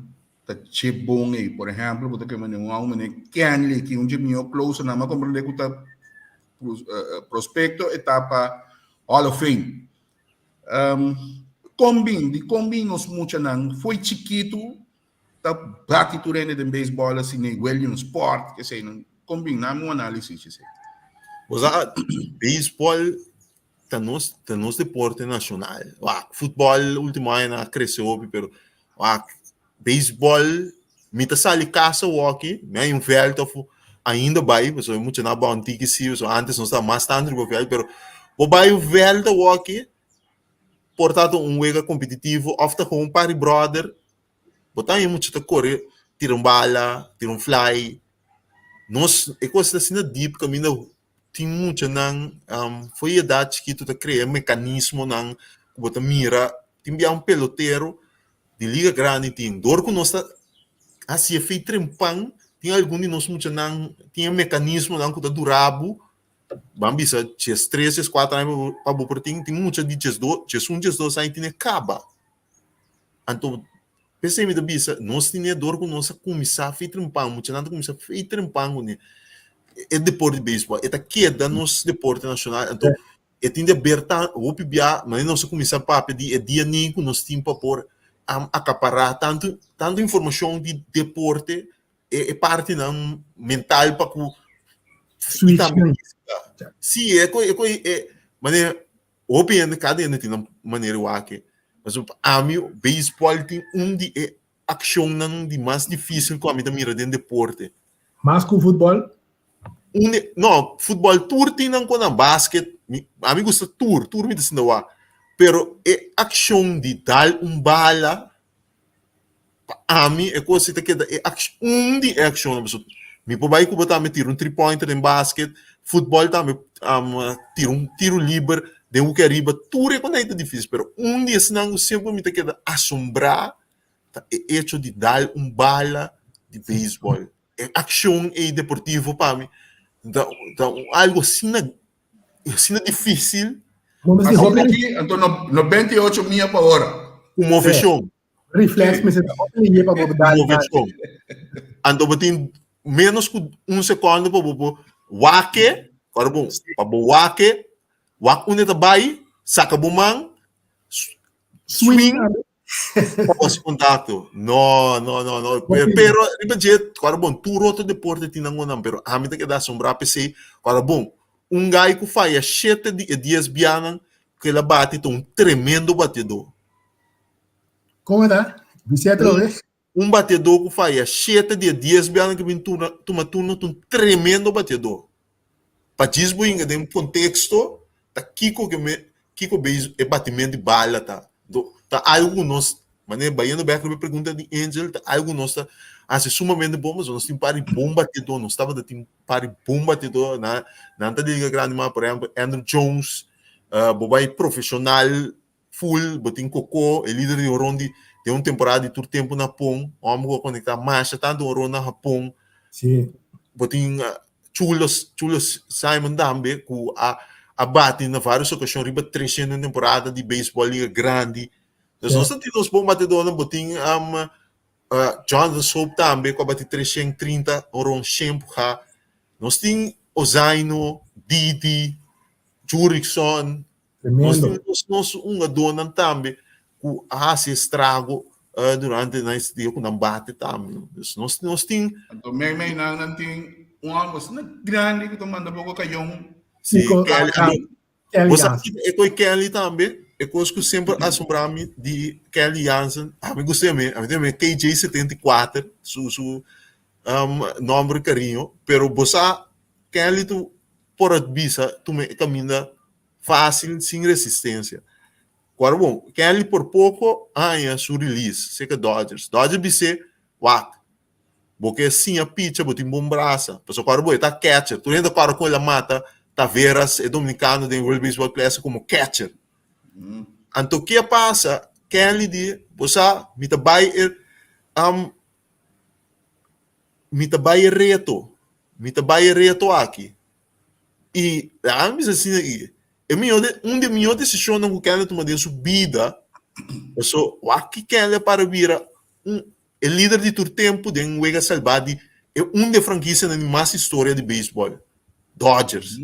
ta che bon ei? Por ehèmpel, bo ta kere mane un hòmber mane Kenley aki, un dje mihó closernan, mi a komprendé ku ta prospecto e ta pa Hall of Fame. Kon bin, dikon bin nos muchanan fo'i chikitu Ta bati tur hende den beisbòl asina ei, Williamsport, eseinan. Kon bin? Nami un análisis esei. Bo sa, beisbòl ta nos, ta nos deporte nashonal. Wak, futbòl último añanan a krese hopi, pero wak, beisbòl, mi ta sali kas awoki, mi hay un vèlt òf ainda bai, pasobra e muchanan a bou un tiki si, pasobra ántes nos tabata mas tantu riba vèlt, pero bo bai un vèlt awoki, por ta ta un wega kompetitivo òf ta ku un par di bròder, Bo ta haña mucha ta kore tira un bala, tira un fly. Nos e kos ta asina deep kaminda tin muchanan for di edat chikitu ta krea mekanismonan ku bo ta mira tin bia un pelotero di liga grandi tin. Dor ku nos ta hasi e fei trempan tin algun di nos muchanan tin e mekanismonan ku ta dura bo ban bisa diestres, dieskuater aña pa bo por tin. Tin mucha di diesdos, diesun, diesdos aña tene kaba. Anto, p'esei mi ta bisa, nos tine dor ku nos a kuminsá fei trempan, muchanan ta kuminsá fei trempan kuné e deporte di beisbòl. E ta keda nos deporte nashonal. Anto, e tin di aber ta hopi bia, manera nos a kuminsá papia di e dia nei ku nos tin pa por akapará tantu tantu informashon di deporte, e e partinan mental pa ku i tambe físika. Sí, e kos e kos e manera Hopi hende, kada hende tin nan manera di wak. Pasobra pa ami, beisbòl tin un di e akshonnan di mas difísil ku ami ta mira den deporte. Mas ku futbòl? Un di, no, futbòl tur tin nan ku nan, basket, mi, ami gusta tur, tur mi ta sinta wak. Pero e akshon di dal un bala Pa ami e kos si ta keda e un di e akshonnan pasobra mi por bai ku bo tambe tira un tri pointer den basket, futbòl tambe tira un tiro liber den hoek ariba, tur e konai ta difisil pero un di esnan ku semper mi ta keda asombrá ta e echo di dal un bala di beisbòl. E akshon ei deportivo pa mi ta ta algu asina asina difisil. Asina aki anto 98 mia pa ora. Ku moveshon. Reflex mester ta hopi lihé pa bo dal. Moveshon. Anto bo tin menos ku un sekondo pa bo por wak-e, ora bon, pa bo wak-e, wak unda e ta bai, saka bo man, swing, pa bo hasi kontakto. No, no, no, no. Pero riba dje, ora bon, tur otro deporte tin nan nan, pero ami ta keda asombrá p'esei. Ora bon, un gai ku faya shete di e dies bianan ku el a bati ta un tremendo batiadó. Kon e ta? Bis'é atrobe. Un batiadó ku faya shete di e dies bianan ku bin turna tuma turno ta un tremendo batiadó. Pa djis bo hinka den konteksto ta kiko ke me kiko beis e batimentu di bala ta. Anto ta algu ku nos manera bayendo bek riba e pregunta di Angel ta algu ku nos ta hasi sumamente bon pasobra nos tin un par di bon batiadó nos tabata tin un par di bon batiadó nan nan ta liga grandi mas por ehèmpel Andruw Jones bo bai profeshonal Full, bo tin Koko, e lider di horon di den un temporada di tur tempu na Hapon, hòmber ku a konektá masha tantu horon na Hapon. Sí. Bo tin Chulo, Chulo Simon tambe ku a a bati na vários okashon riba treshen den temporada di beisbòl liga grandi. Dus nos ta tin nos bon batedónan, bo tin Jonathan Schoop tambe ku a bati treshen trinta horon shen pugá. Nos tin Ozaino, Didi, Jurickson, Nos Tremendo. tin nos nos hungadónan tambe ku a hasi estrago. durante nan dia ku nan bate tambe. Dus nos nos tin. Anto mei mei nan nan tin un hòmber asina grandi ku ta manda poko kayon. Si, Kelly. Anto, bo sa kiko e koe Kelly tambe? E kos ku semper asombrá mi di Kelly Jansen, ami gusta yam'é, ami ta yam'é KJ 74, su su nòmber kariño, pero bo sa Kelly tu por a bisa tuma e kaminda fásil sin resistensia. Ku bon, Kenley por poko haña su release serka Dodgers. Dodgers bis'é, Wak, bo ke siña picha, bo tin bon brasa. Pasobra ku bo e ta catcher. Tur hende kòrda kon el a mata Taveras, e dominikano den World Baseball Classic komo catcher. Anto ke a pasa? Kenley di, Bo sa, mi ta bai e mi ta bai e reto. Mi ta bai e reto aki. I laga mi bisa asina aki, E mihó de, un di e mihó desishonnan ku Kenley a tuma den su bida, paso wak ki Kenley a para bira un e lider di tur tempu den wega salbá di e un di e frankisianan di mas historia di beisbòl, Dodgers.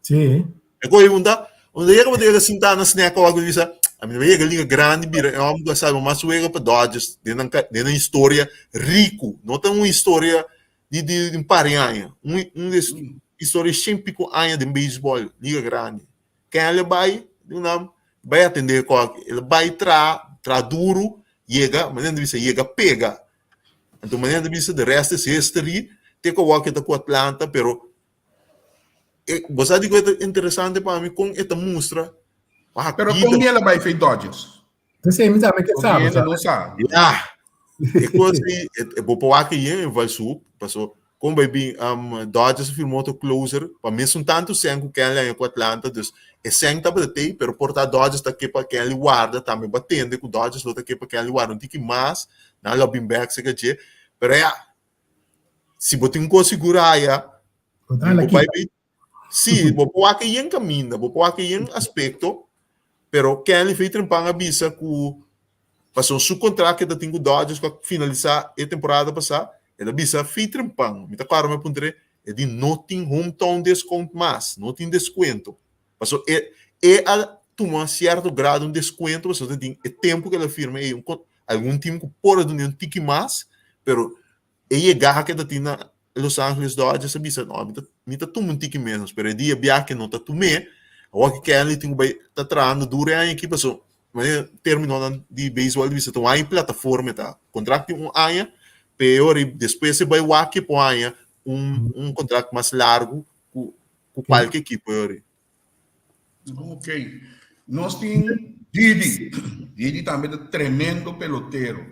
Sí. E kohe un ta, un ta yega bo ta yega sintá na snack ora ku bisa, ami ta yega liga grandi bira e hòmber ku a salba mas wega pa Dodgers den nan den nan historia riku, no ta un historia di di un par di aña, un un des historia shen pico aña den beisbòl, liga grandi. Kenley bai, di un nan bai atendé kòke, el bai traha, traha duru, yega, manera nan ta bisa yega pega. Anto manera nan ta bisa the rest is history, te ku awor ke ta ku Atlanta, pero e bo sa dikon e ta interesante pa mi kon e ta mustra wak Pero kon bida. el a bai fe Dodgers? P'esei mi tambe ke Porque sa, hende bo no sa. sa. Ya, e kos ei, e bo por wak ei en Valshoek, paso kon bai bin Dodgers a firma otro closer pa mesun tantu sèn ku Kenley haña ku Atlanta, dus e sèn tabata tei, pero por ta Dodgers ta ke pa Kenley warda, tambe bo a tende ku Dodgers lo ta ke pa Kenley warda un tiki mas, nan lo bin bèk serka dje, pero ya, si bo tin un kos sigur haya, Bo ta bo hala bai kita. bin Sí, bo por wak yen kaminda, bo por wak yen aspekto, pero Kenley Veterpan a bisa ku pasobra su kontrakt ke ta tin ku Dodgers ku a finalisá e temporada pasá, el a bisa Veterpan, mi ta kòrda mi a puntr'é, e di no tin hometown discount mas, no tin deskuento. Pasobra e e a tuma sierto grado un deskuento pasobra ta tin e tempu ku el a firma ei un algun tim ku por a dun'é un tiki mas, pero E yegá ke ta tin na Los Angeles Dodgers a bisa, no, mi ta, mi ta tuma un tiki menos, pero e dia bia ke no ta tum'é, awor ke Kenley tin ku bai ta trahando duru e aña aki, paso manera terminonan di beisbòl ta bisa ta un aña plataforma e ta, kontrakt di un aña, peor i despues e bai wak ke por haña un un kontrakt mas largu ku ku kualke ekipo e ora. Ok. Nos tin Didi. Didi tambe ta tremendo pelotero.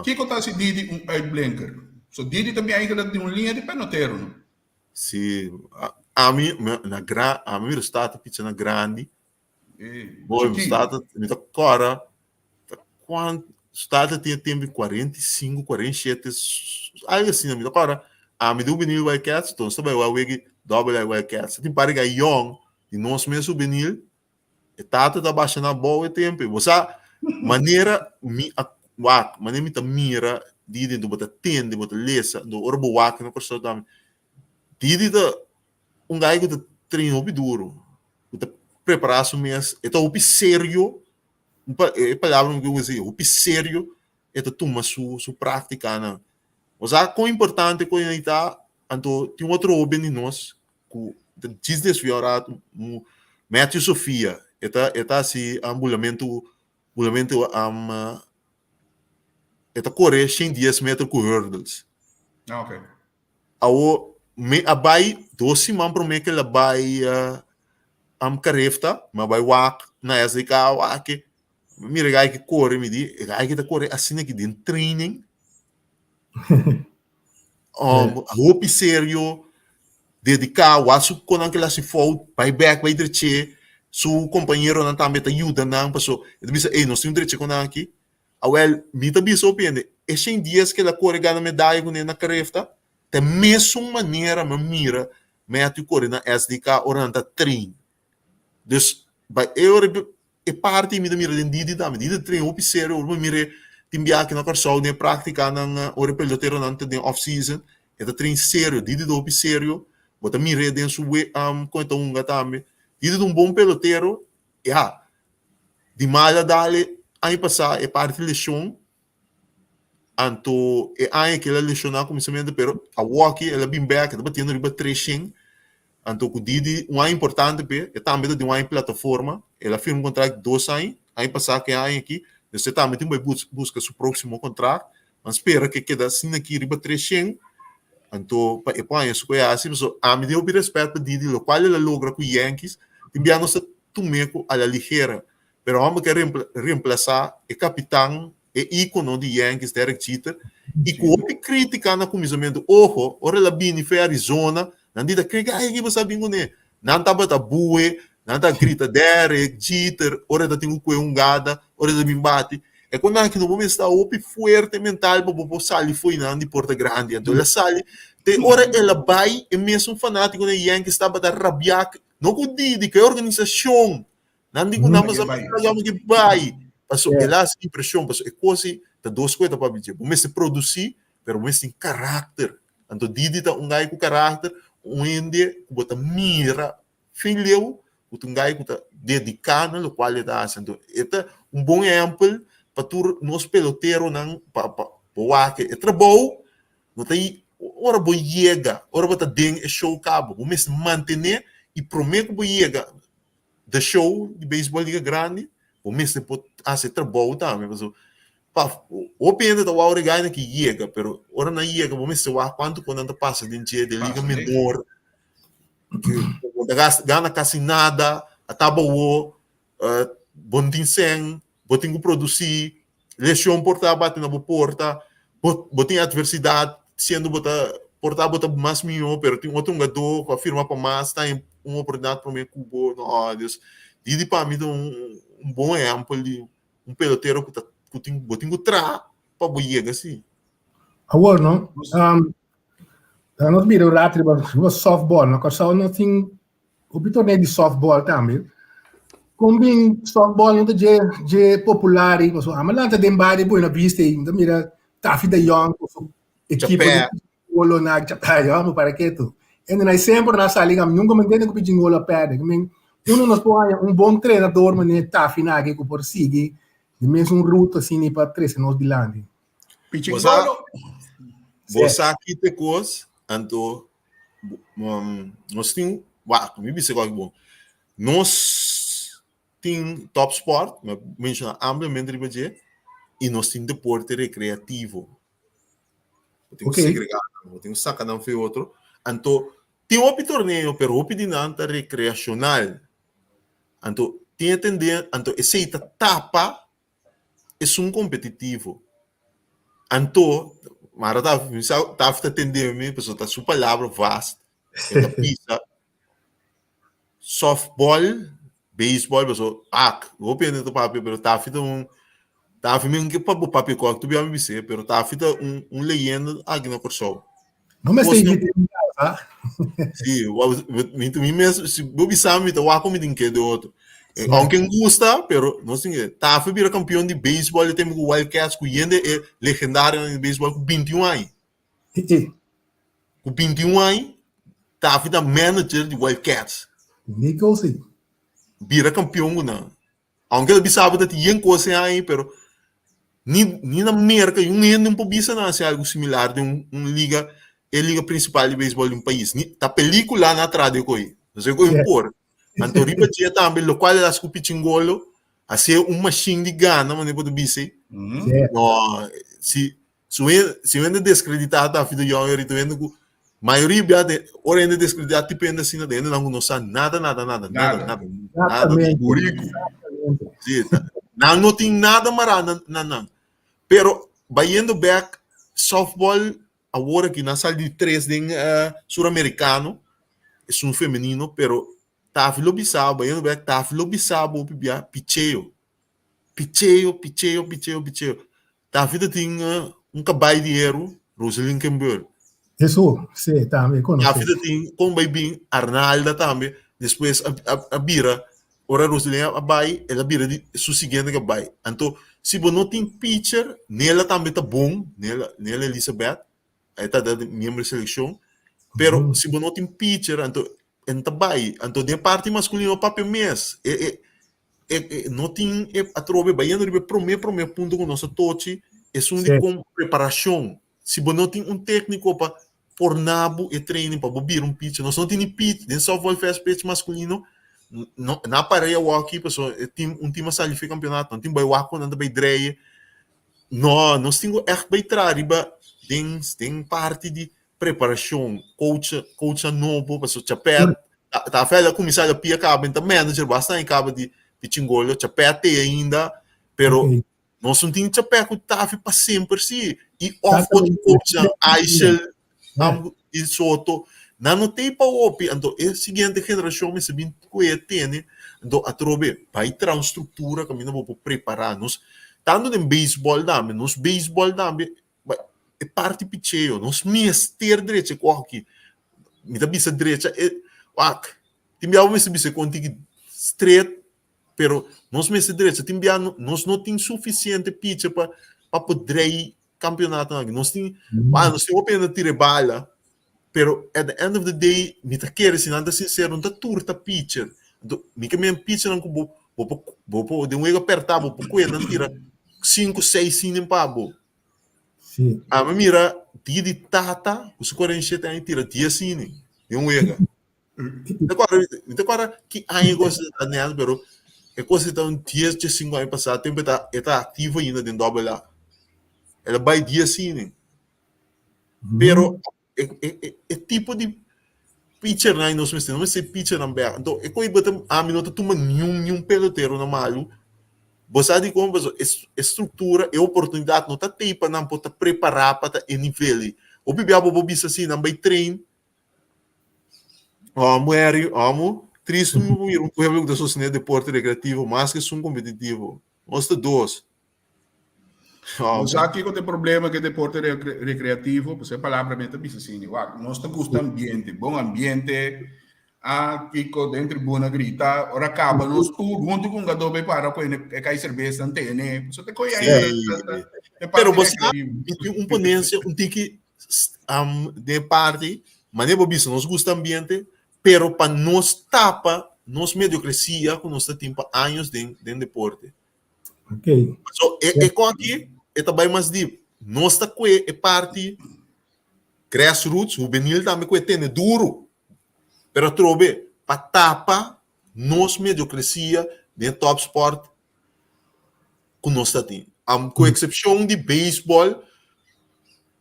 Kiko ta hasi Didi un uitblinker? So Didi ta bin eigenlijk di un liña di pelotero, no? Si, ami na gra, ami mira sta ta picha na grandi. Boy, mi sta ta, mi ta kòrda kuant, sta ta tin tempu di 45, 47, algo asina, mi ta kòrda ami di hubenil Wildcats, nos ta bai wak wega Double A Wildcats, tin par di guy yòn di nos mes hubenil E tata ta basha na abou e tempu ei. Bo sa, manera mi a wak, manera mi ta mira Didi, anto bo ta tende, bo ta lesa, anto ora bo wak na Kòrsou tambe, Didi ta un guy ku ta train hopi duru, ku ta prepará su mes, e ta hopi serio, e palabra ku mi ke usa ei, hopi serio e ta tuma su su práktikanan. Bo sa kon importante ku ei ta, anto tin otro hoben di nos ku ta djis desviá un ratu Matthew Sofia e ta e ta hasi bulamentu bulamentu e ta kore 110 meter ku hurdles. Ah, okay. Awo mi a bai dos siman promé ku el a bai am Carefta, mi a bai wak na SDK wak mi mira e gai ki kore mi di e gai ki ta kore asina aki den training. Hopi serio, dediká, wak su konan ke el hasi fout, bai bèk, bai dreché, su kompañeronan tambe ta yuda nan, paso e ta bisa, ey, nos tin un dreché konan aki. Awèl, mi ta bisa hopi hende, e shen dies ke el a kore gana medaya kuné na Carefta, ta e mesun manera mi a mira Matthew kore na SDK ora nan ta train. Dus, bai e ora E parti mi ta mira den Didi tambe. Didi ta train hopi serio. Ora mi mir'é tin biaha aki na Kòrsou den e práktikanan ora e peloteronan ta den off season, e ta train serio. Didi ta hopi serio. Bo ta mir'é den su kon e ta hunga tambe. Didi ta un bon pelotero. Ya, di mal a dal e. aña pasá e parti leshon, anto e aña ku el a leshoná kuminsamentu, pero awoki el a bin bèk, e ta batiendo riba 300. Anto ku Didi un aña importante p'e, e tambe ta den un aña plataforma, el a firma un kontrakt di dos aña, aña pasá ku e aña aki, dus e tambe tin bai buska su próksimo kontrakt, Nan spera ku e keda asina aki riba 300, anto pa e por haña su ku e hasi, pasobra ami tin hopi rèspèt pa Didi, lokual el a logra ku Yankees, tin bia nos ta tum'é ku a la ligera, pero hòmber ke remplasá e kapitan, e íkono di Yankees, Derek Jeter, i ku hopi krítika na kuminsamentu, oho, ora el a bini for Arizona, nan di ta kere ke ai bo sa bin kuné, nan tabata bu'e, nan ta grita Derek Jeter, ora e ta tin ku kue hungada, ora e ta bin bati, e kon nan aki no bo mester ta hopi fuerte mental pa bo por sali fo'i nan di porta grandi, anto el a sali, te ora el a bai e mesun fanatikonan di Yankees tabata rabiá, no ku Didi, ku e organisashon, Nan di ku nan mester bai, nan ke bai. Paso el a hasi impreshon, paso e kos ei ta dos kos e ta papia dje. Bo mester produsí, pero bo mester tin karakter. Anto Didi ta un gai ku karakter, un hende ku bo ta mira fin leu ku ta un gai ku ta dediká na lokual e ta hasi. Anto e ta un bon ehèmpel pa tur nos peloteronan pa pa bo wak e trabou no ta ora bo yega, ora bo ta den e show kaba, bo mester mantené i promé ku bo yega The show di beisbol liga grandi, bo mester por hasi e trabou tambe pasobra pa hopi hende ta wou regaña ki yega pero ora nan yega bo mester wak kuantu ku nan ta pasa den dje den liga menor bo ta gasta gana kasi nada a taba awo bo no tin sèn bo tin ku produsí Lesion por ta bati na bo porta, bo bo tin adversidad siendo bo ta por ta bo ta mas mihó pero tin otro hungadó ku a firma pa mas ta haña un oportunidat promé ku bo. No, Dios. Didi pa mi ta un un bon ehèmpel di un pelotero ku ta ku tin bo tin ku traha pa bo yega si. Awor no, um, nos mira un rato riba riba softball no. Kòrsou no tin Hopi torneo di softball tambe. Kon bin softball no ta dje dje popular ei pasobra amo lanta den bario Buena Vista ei mi ta mira Taffy de Jong ku su ekipo di Chingolo na Chapé yo amo para ketu. Ende nan semper nan sali ami nunka mi ntende ku Pichingolo a pèrdè. Ku men uno nos por haña un bon trenador manera Taffy nan aki ku por sigui di mesun ruta asina pa trese nos dilanti. Pichingolo. Bo sa ki te kos anto Nos tin, wak, mi bisa kòke bon. Nos tin top sport, mi a menshoná ampliamente riba dje, i nos tin deporte rekreativo. Bo tin ku segregá nan, bo tin ku saka nan for e otro. Anto, tin hopi torneo, pero hopi di nan ta rekreashonal. Anto, tin e tenden, anto esei ta tapa esun kompetitivo. Anto, mara ta mi sa taf ta tende mi pasobra ta su palabra vast. E ta bisa softball, baseball pasobra ak, hopi hende ta papia pero Taffy ta un Taffy mi ke pa bo papia kòk tur bia mi bis'é pero Taffy ta un un leyenda aki na Kòrsou. No mester invit'é mi casa. Sí, mi mi mes si bo bisa mi ta wak ku mi tin ke de otro. Sí. Aunke mi gusta, pero nos tin ke. Taffy bira kampion di beisbòl e tempu ku Wildcats ku yende e legendarionan di beisbòl ku 21 aña. Ku 21 aña Taffy ta manager di Wildcats. Nico sí. Bira kampion ku nan. Aunke ta bisa bo ta tin yen kos e aña pero ni ni na Merka yun hende no por bisa nan hasi algu similar den un un liga e liga prinsipal di beisbòl di un pais. Ni ta pelikula nan a traha di e koe. No se koe por. Anto riba dje tambe lokual el hasi ku Pichingolo hasié un mashin di gana manera bo ta bisa ei. No si Si un hende, si un hende deskreditá David de Jong ahorita, un hende ku mayoria bia de ora hende deskreditá tipo hende asina, de hendenan ku no sa nada, nada, nada, nada, nada, nada. Exactamente. Buriku. Exactamente. Sí, nan no tin nada mará na, na nan. Pero bayendo bek, softball awor aki nan sali di tres den eh, Suramerikano, esun femenino, pero Tafi lo bisa bo, bayendo bek, Tafi lo bisa bo hopi bia picheo. Picheo, picheo, picheo, picheo. David ta tin un kabai di heru, Roselyn Kember. Eso, sí, tambe konosé. David ta tin kon bai bin Arnalda tambe, despues a, a, a bira, ora Roselyn a bai, el a bira di su siguiente kabai. Anto, si bo no tin pitcher, Nela tambe ta bon, Nela, Nela Elizabeth, e ta da miembro di selekshon, pero si bo no tin pitcher, anto e no ta bai. Anto den parti maskulino papia mes, e, e. E, e, no tin e atrobe bayendo riba e promé promé punto ku nos a tochi, esun di kon preparashon. Si bo no tin un tékniko pa porna bo e training pa bo bira un pitcher, nos no tin ni pitch den softball fast pitch maskulino, no, na parei awor aki pasobra e team, un team a sali fi kampionato, nan tin bai wak ku nan ta bai dreie. No, nos tin ku ègt bai traha riba den den parti di preparashon, coach, coachnan nobo, pasobra Chapet ta ta a kuminsá a pia kaba, ta manager basta aña kaba di Pichingolo, Chapet t'ei ainda, pero Ok. nos no tin Chapet ku ta pa semper si, i òf otro coachnan, Aishel i Soto, nan no t'ei pa hopi, anto e siguiente generashon mester bin ku e tene, anto atrobe bai traha un struktura kaminda bo por prepará nos, tantu den beisbòl tambe, nos beisbòl tambe e parti picheo, nos mester drecha e kos aki. Mi ta bisa drecha e, wak, tin bia bo mester bisa e kon tiki stret, pero nos mester drecha. Tin bia nos no tin sufisiente picher pa pa por drei kampionatonan aki. Nos tin, wak, nos tin hopi hende ta tira e bala, pero at the end of the day mi ta kere si nan ta sinsero no ta tur ta picher. Anto mi ke men pichernan ku bo bo por bo por den wega apertá bo por kue nan tira sinku seis inning pa bo. Sí. Ami mira dia di tata ku su 47 aña tira 10 inning den un wega. Mi ta kòrda, mi ta kòrda ki aña e kos ta nèt, pero e kos ta un 10, 15 aña pasá, tempu e ta e ta aktivo ainda den dòbel A. El a bai 10 inning. Pero e e e tipo di pitchernan nos mester, nos mester pitchernan bèk. Anto e koe bo ta ami no ta tuma niun niun pelotero na malu. Bo sa dikon? Pasobra e e struktura, e oportunidat no ta tei pa nan por ta prepará pa ta e nivel ei. Hopi bia bo por bisa si nan bai train, Amo Harry, amo. Tristu mi por mira un pueblo ku ta sostené deporte rekreativo mas ku esun kompetitivo. Nos ta dos. Bo sa kiko ta e problema ku e deporte rekreativo? Pasobra e palabra mi ta bisa asina, wak, nos ta gusta ambiente, bon ambiente, a kiko den tribuna grita, ora kaba nos tur huntu ku un gadó bai para ku e kai serbes nan tene, pasobra ta koe ainda ta e parti Pero bo sa, mi tin un ponencia un tiki den e parti, manera bo bisa nos gusta ambiente, pero pa nos tapa nos mediocrecia ku nos ta tin pa años den deporte. Ok. So, e, e ko aki, e ta bai mas diep. Nos ta kue e parti grassroots, juvenil tambe kue tene duro. Pero atrobe, pa tapa nos mediocrecia den top sport ku nos ta tin. Am, ku eksepshon di beisbòl,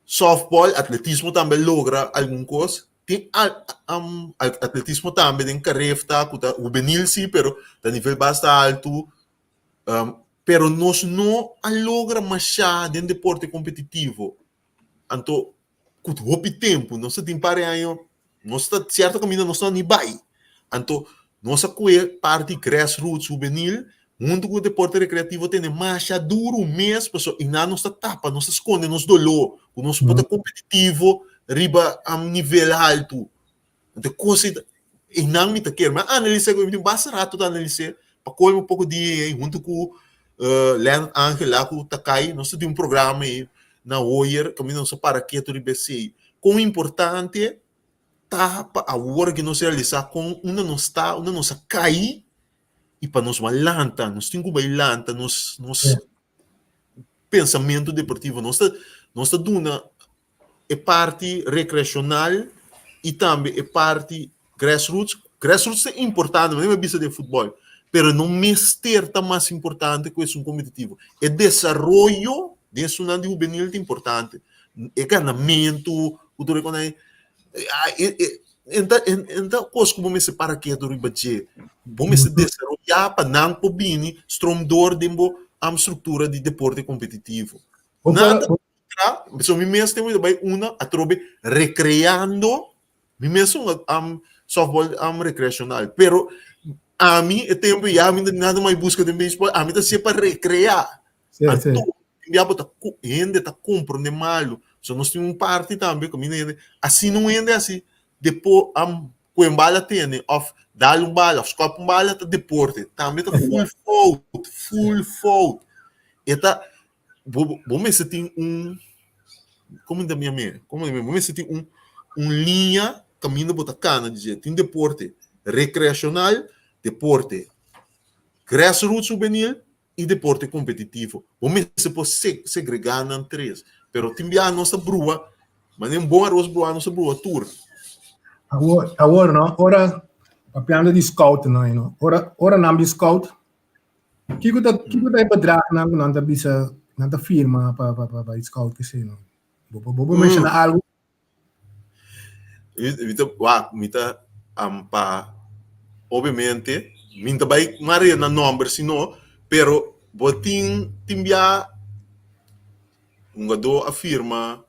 softball, atletismo tambe logra algun kos. Tin al, am, atletismo tambe den Carefta ku ta hubenil si, pero ta nivel basta altu. Pero nos no a logra mashá den deporte kompetitivo. Anto ku hopi tempu, nos ta tin par di aña, nos ta sierto kaminda nos no a ni bai. Anto nos a kue parti grassroots hubenil huntu ku deporte rekreativo tene masha duru mes pasobra einan nos ta tapa, nos ta skonde nos doló ku nos por ta kompetitivo riba nivel haltu. Anto e kos ei ta, einan mi ta kere. Mi a analisá ku mi tin basta rato ta analis'é pa kolmo poko dia ei huntu ku Leonard Angela ku Takai nos ta tin un programa ei na Hoyer kaminda nos a para ketu riba esei. Kon importante ta pa awor ke nos realisá kon unda nos ta, unda nos a kai i pa nos bai lanta. Nos tin ku bai lanta nos nos pensamentu deportivo. Nos ta nos ta duna e parti rekreashonal i tambe e parti grassroots. Grassroots ta importante, manera mi a bisa den futbòl, pero no mester ta mas importante ku esun kompetitivo. E desaroyo den esunnan di hubenil ta importante. E ganamentu ku tur e kos ei, e ta kos ku bo mester para ketu riba dje. Bo mester desaroyá pa nan por bini strom dor den bo struktura di deporte kompetitivo. Nan ta Tra, so mi mes ten bai una atrobe recreando, mi mes un am softball am recreacional, pero ami e tempo ya mi nada mai busca den baseball, ami ta hacié pa recrea. Sí, sí. Anto, ya bo ta hende ta comprende malo. So nos tin un parti tambe ku mi hende, asina un hende hasi depo am ku en bala tene of dal un bala of skop un bala ta deporte, tambe ta full fout, full fout. E ta bo bo mester tin un como ta mi como bo mester tin un un liña caminda bo ta cana di dje tin deporte recreacional deporte. Grassroots hubenil i deporte kompetitivo. Bo mester por segregá nan tres. Pero tin biaha nos ta brua, manera un bon aros bruá nos ta brua tur. Awor, awor no, ora papiando di scout no, no. Ora ora nan bin scout, kiko ta kiko ta e bedragnan ku nan ta bisa nan ta firma pa pa pa pa scout kese no? Bo bo bo menshoná algu? Mi ta wak mi ta pa obviamente mi ta bai mare na nomber si no pero bo tin tin bia hungadó a firma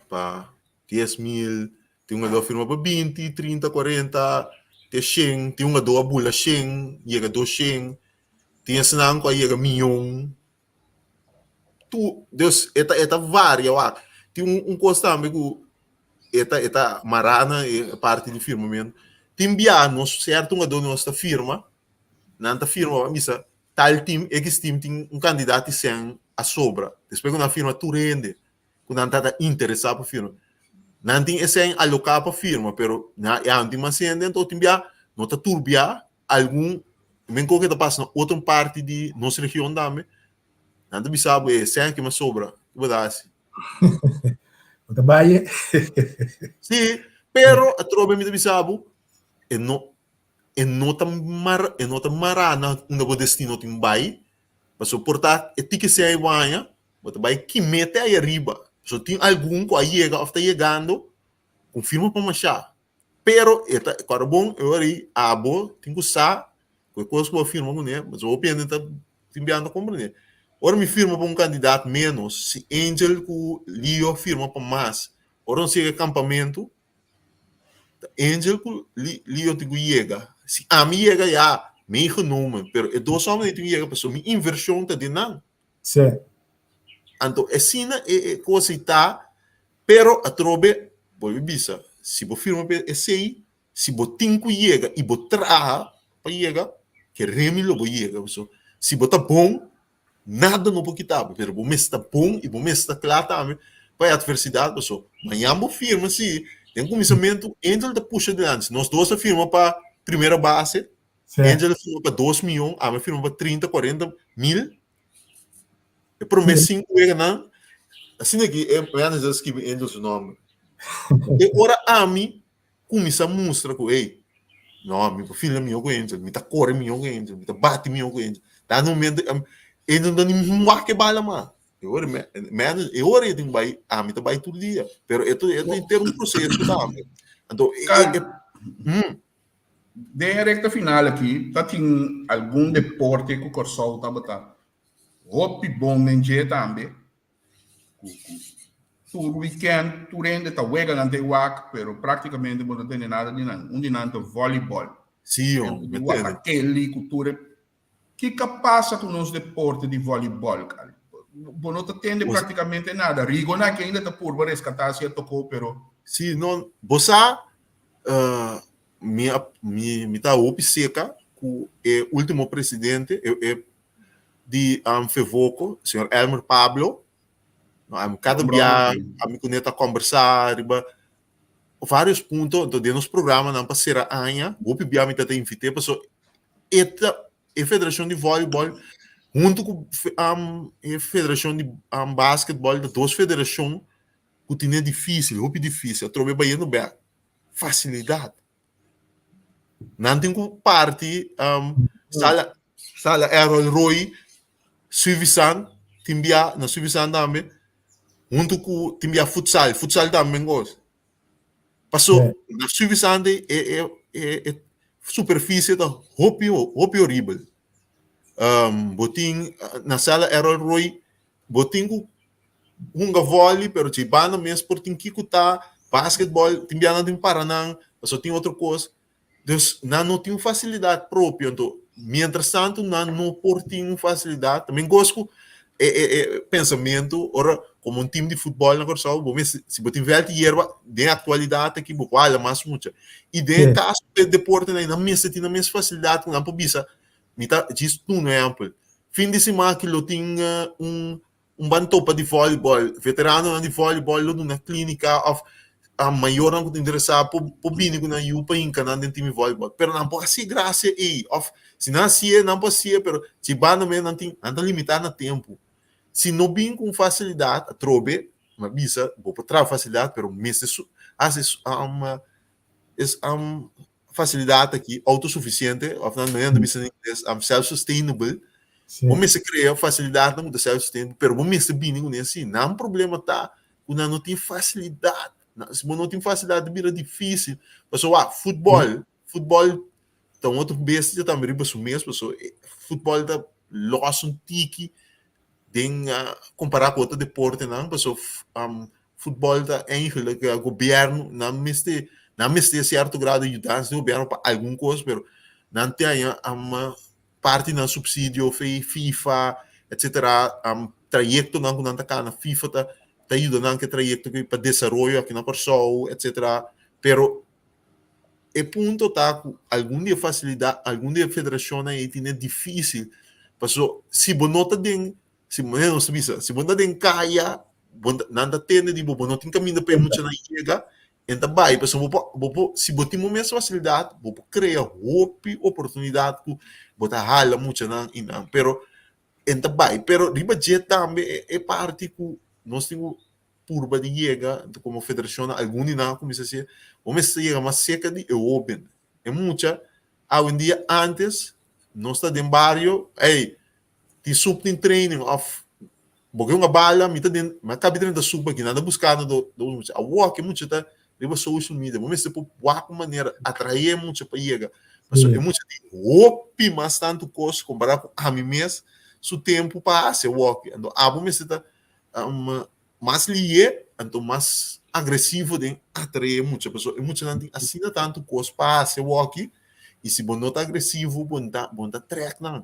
pa dies mil tin hungadó a firma pa binti trinta kuarenta te shen tin hungadó a bula shen yega dos shen tin esnan ku a yega miyon. Tu, dus e ta e ta varia wak. Tin un un kos tambe ku e ta e ta mará na e parti di firmamentu. Tin bia nos sierto hungadó nos ta firma, nan ta firma ban bisa tal tim, ekis tim tin un kandidat di sèn a sobra. Despues ku nan firma tur hende ku nan ta ta interesá pa firma. Nan tin e sèn aloká pa firma, pero nan ya no tin mas hende, anto tin bia no ta tur bia Algun men koke ta pasa na otro parti di nos region tambe, nan ta bisa bo e sèn ki mas sobra, ki bo ta hasi? Bo ta bai e. Si, pero atrobe mi ta bisa bo, e no e no ta mara e no ta mará na unda bo destino tin bai, pasobra por ta e tiki sèn ei bo haña, bo ta bai kim'é te ai ariba. Pasobra tin algun ku a yega òf ta yegando ku firma pa mashá. Pero e ta kòrda bon e ora ei abo tin ku sa ku e kos ku bo a firma kuné pasobra hopi hende ta tin biaha no ta komprendé. Ora mi firma pa un kandidat ménos, si Angel ku Leo a firma pa mas, ora nos yega e kampamentu ta Angel ku Leo tin ku yega. Si ami yega ya meegenomen, pero e dos hòmber ei tin ku yega pasobra mi invershon ta den nan. Sí. Anto asina e e kos ei ta, pero atrobe bolbe bisa, si bo firma pa esei, si bo tin ku yega i bo traha pa yega, ke remi lo bo yega. Pasobra si bo ta bon, nada no por kita bo, pero bo mester ta bon i bo mester ta kla tambe pa e atversidat, pasobra mañan bo firma si den kuminsamentu Angel ta pusha dilanti, si nos dos a firma pa primera base, Angel a firma pa dos miyon, ami a firma pa trinta, kuarenta mil. E promé sinku weganan, asina ki e manager a skibi Angel su nòmber. E ora ami kuminsá mustra ku, ey, no, mi por fila mihó ku Angel, mi ta kore mihó ku Angel, mi ta bati mihó ku Angel. Ta na momento Angel no ta ni wak e bala mas. E ora manager, e ora e tin bai, ami ta bai tur dia. Pero e ta e ta henter un proseso tambe. Anto e e e. Den e rekta final aki ta tin algun deporte ku Kòrsou tabata hopi bon den dje tambe ku ku tur wikènt tur hende ta wega nan ta e wak pero praktikamente bo no tende nada di nan. Un di nan ta vòlibòl. Sí, yo, mi tende. Wakakeli ku tur e Kiko a pasa ku nos deporte di vòlibòl, Carl? Bo no ta tende praktikamente nada. Rigo na aki ainda ta purba reskatá si a tokó, pero. Sí, no, bo sa, mi a, mi, mi ta hopi seka ku e último presidente, e, e di Fevoko, señor Elmer Pablo. No, ami kada bia ami kuné ta kòmbersá riba vários punto, anto den nos programanan pa sera aña, hopi bia mi ta ta invit'é pasobra e ta e federashon di vòlibòl huntu ku e federashon di basketbòl ta dos federashon ku tene difísil, hopi difísil, atrobe bayendo bèk fasilidat. Nan tin ku parti sala sala Errol Roy, Suivisan, tin bia na Suivisan tambe huntu ku tin bia futsal, futsal tambe mengos. Paso na Suivisan e e e e superfisie ta hopi hopi horibel. Bo tin na sala Errol Roy bo tin ku hunga vòli pero dje banda mes por tin kiko ta basketbòl tin bia nan tin para nan pasobra tin otro kos dus nan no tin un fasilidat propio anto mientras tanto nan no por tin un fasilidat ta mengos ku e e e pensamentu ora komo un tim di futbòl na Kòrsou bo mester si bo tin vèlt di yerba den aktualidat aki bo por hala mas mucha i den e kaso di e deportenan nan mester tin nan mes fasilidat ku nan por bisa mi ta djis duna un ehèmpel fin di siman aki lo tin un Un ban topa di volleyball, veteranonan di volleyball lo duna klinika òf Mayornan ku ta interesá por por bini ku nan yu pa hinka nan den team di volleyball, pero nan por hasi grasia ei òf si nan hasié nan por hasié pero si banda mes nan tin nan ta limitá na tempu. Si no bin ku un fasilidat atrobe mi a bisa bo por traha fasilidat pero mester su hasi es fasilidat aki outosufisiente òf nan nan ta bisa na ingles self sustainable bo mester krea fasilidatnan ku ta self sustainable pero bo mester bini kuné si nan problema ta ku nan no tin fasilidat si bo no tin fasilidat ta bira difisil pasobra wak futbòl futbòl ta un otro bestia tambe riba su mes pasobra futbòl ta lòs un tiki den kompará ku otro deportenan pasobra Futbol ta eigenlijk gobierno nan mester nan mester cierto grado yudansa di gobierno pa algun cos pero nan te haña parti nan subsidio fe FIFA etcetera trayectonan cu nan ta cana FIFA ta ta yuda nan cu e trayecto aki pa desaroyo aki na Corsou etcetera pero e punto ta cu algun di e facilidad algun di e federacionnan ey tene dificil paso si bo no ta den Si manera nos ta bisa, si bo ta den kaya, bo ta, nan ta tende di bo, bo no tin kaminda pa e muchanan yega, en ta bai, pasobra bo por, bo por, si bo tin bo mes fasilidat, bo por krea hopi oportunidat ku bo ta hala muchanan i nan, pero en ta bai. Pero riba dje tambe e e parti ku nos tin ku purba di yega, komo federashonnan, algun di nan a kuminsá hasié, bo mester yega mas serka di e hóben. E mucha, awendia, antes nos ta den bario, ey, Tin sup tin training of bo ke hunga bala mi ta den mi a kabi drenta sup aki nan ta buskando do do mucha awor ke mucha ta riba social media bo mester por wak un manera atrae mucha pa yega pasobra e mucha tin hopi mas tantu kos kompará ku ami mes su tempu pa hasi awor aki anto abo mester ta mas lié anto mas agresivo den atrae mucha pasobra e muchanan tin asina tantu kos pa hasi awor aki i si bo no ta agresivo bo no ta bo no ta trèk nan.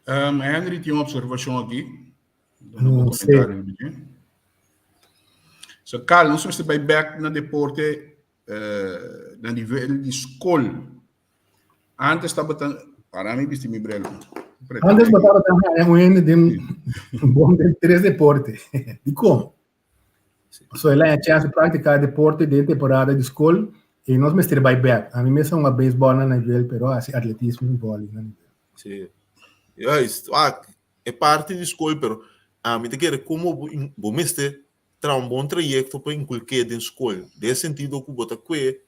Henry tin un observacion aki. No comentario sí. So, Carl, nos mester bai back na deporte uh, na nivel di school. Antes tabata, para mi bisti mi bril. Antes tabata un hende den bom den tres deporte. Di kon? So el a chance practica deporte den temporada di school y nos mester bai back. A mi mes a hunga baseball na nivel, pero hasi atletismo y volley na nivel. Sí. Juist, wak, e parti di school, pero ami ta kere como bo, bo mester traha un bon trayecto pa inculke den school. Den e sentido cu bo ta cue,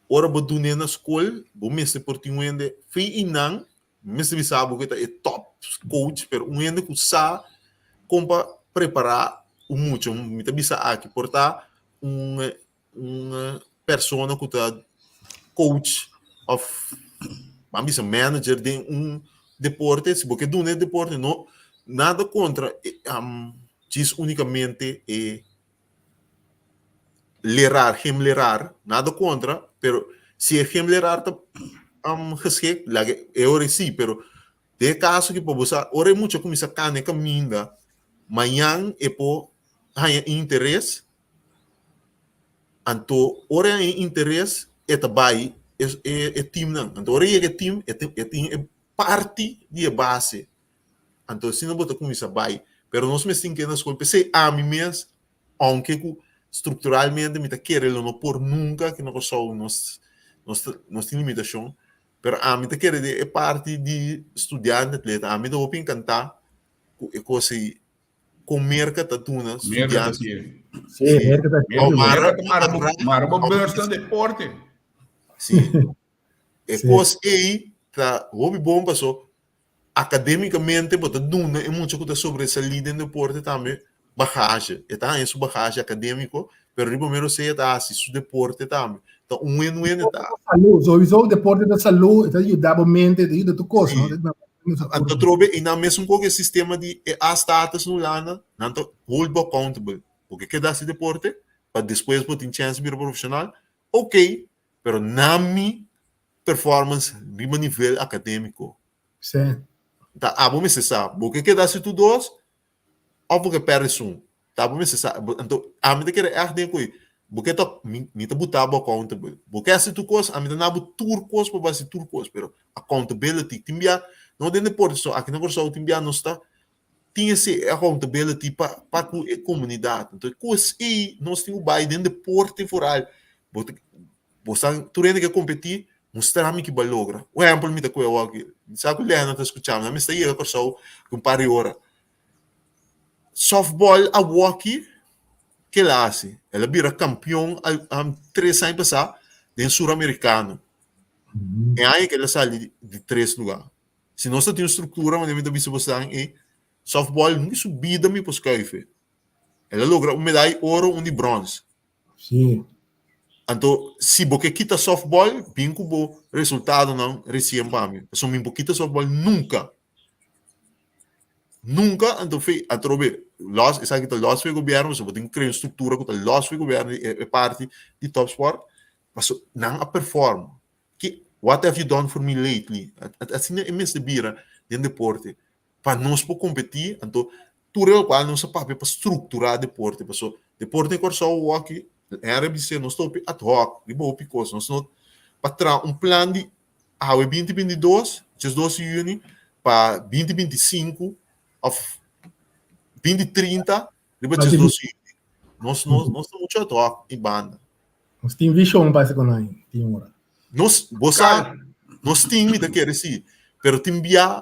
ora bo dun'e na school, bo mester por tin un hende fi y nan Mi mester bisa bo ku e ta e top coach, pero un hende ku sa kon pa prepará un mucha. Mi ta bisa aki por ta un un persona ku ta coach òf ban bisa manager den un deporte. Si bo ke duna e deporte no nada kontra djis únikamente e leraar, gymleraar, nada contra, pero si e gymleraar ta um, geschikt, laga e ora sí, pero den e caso ki pa bo sa, ora e mucha cuminsa cana e caminda, mañan e por haña interes, anto ora e haña interes, e ta bai e, e, e teamnan. Anto ora e yega e team, e tin, e tin e parti di e base. Anto asina bo ta cuminsa bay. Pero nos mes tin ke na scol. P'esey ami mes, aunke cu structuralmente mi ta kere lo no por nunca aki na Corsou, nos nos ta nos tin limitacion, pero ami ta kere den e parti di studiante atleta. Ami ta hopi encanta cu e cos ey con Merca ta duna Merca ta studiante. sier. Sí, Sí. Merca ta Au sier. mara Merca ta mara bo mara mara bo beurs na deporte. Sí. E Sí. cos ey ta hopi bon paso Akademikamente bo ta duna e mucha ku ta sobresalí den deporte tambe bagahe. E ta haña su bagahe akadémiko, pero riba mero esei e ta hasi su deporte tambe. Ta un win-win e ta. Salú, souiso deporte ta salú, e ta yuda bo mente, e ta yuda tur kos, no? Sí. Anto atrobe i nan mesun koke e sistema di e A-status na Hulanda, nan ta hold bo accountable. Bo ke keda hasi deporte pa despues bo tin chèns di bira profeshonal? Oké, pero na mi performance riba nivel akadémiko. Sí. Ta abo mester sa, bo ke keda hasi tur dos òf bo ke pèrdè esun. Ta abo mester sa. Anto ami ta kere ègt den koe bo ke ta mi mi ta buta bo accountable. Bo ke hasi tur kos, ami ta na bo tur kos pa bo hasi tur kos, pero accountability tin bia no den deporte so, aki na Kòrsou tin bia nos ta. Tin ese accountability pa pa ku e komunidat. Anto e kos ei nos tin ku bai den deporte vooral. Bo ta bo sa tur hende ke kompetí, mustra mi ki bo a logra. Un ehèmpel mi ta kohe awor aki, mi sa ku Lena ta skucha mi, nan mester yega Kòrsou ku un par di ora. Sòftbòl awoki ke el a hasi? El a bira kampion tres aña pasá den Suramerikano. E aña ke el a sali di tres lugá. Si nos ta tin un struktura manera mi ta bisa bosan ei, sòftbòl nunka su bida mi por skuif e. El a logra un medaya oro, un di bròns. Sí. Anto, si bo ke kita sòftbòl, bin ku bo resultadonan resien pa mi. Pasobra mi por kita sòftbòl nunka. Nunka, anto fe, atrobe, lòs, esaki ta lòs for e gobièrnu, pasobra bo tin ku krea un struktura ku ta lòs for e gobièrnu, e parti di tòpspòrt, pasobra nan a pèfòrm. Ki What have you done for me lately? Asina e mester bira den deporte. Pa nos por kompetí, anto tur e lokual nos a papia pa strukturá deporte. Paso deporte den Kòrsou awor-aki, Henry a bis'é, nos ta hopi ad hoc riba hopi kos. Nos no pa traha un plan di awe binti 22, 12 di yüni, pa binti 25 òf binti 30 riba 12 di yüni. Nos no nos ta muchu ad hoc i banda. Nos tin vishon parse ku nan tin ora. Nos, bo sa, nos tin mi ta kere si, pero tin bia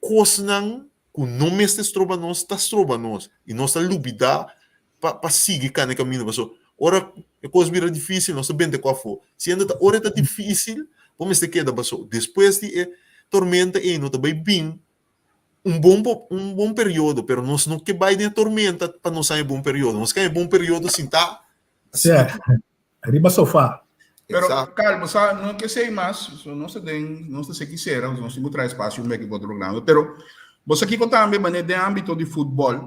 kosnan ku no mester stroba nos ta stroba nos i nos ta lubidá pa pa sigui kana e kaminda pasobra ora e kos bira difísil nos ta benta ku afó. Siendo ta ora e ta difísil bo mester keda pasobra despues di e tormenta ei no ta bai bin un bon un bon periodo pero nos no ke bai den e tormenta pa nos haña e bon periodo. Nos ke haña e bon periodo sintá Sí, riba sofá. Pero, Carl, bo sa, no ke sei mas, so nos ta den, nos ta seki sera, nos tin ku traha espacio un beki pa otro programa, pero bo sa kiko tambe manera den ámbito di futbòl,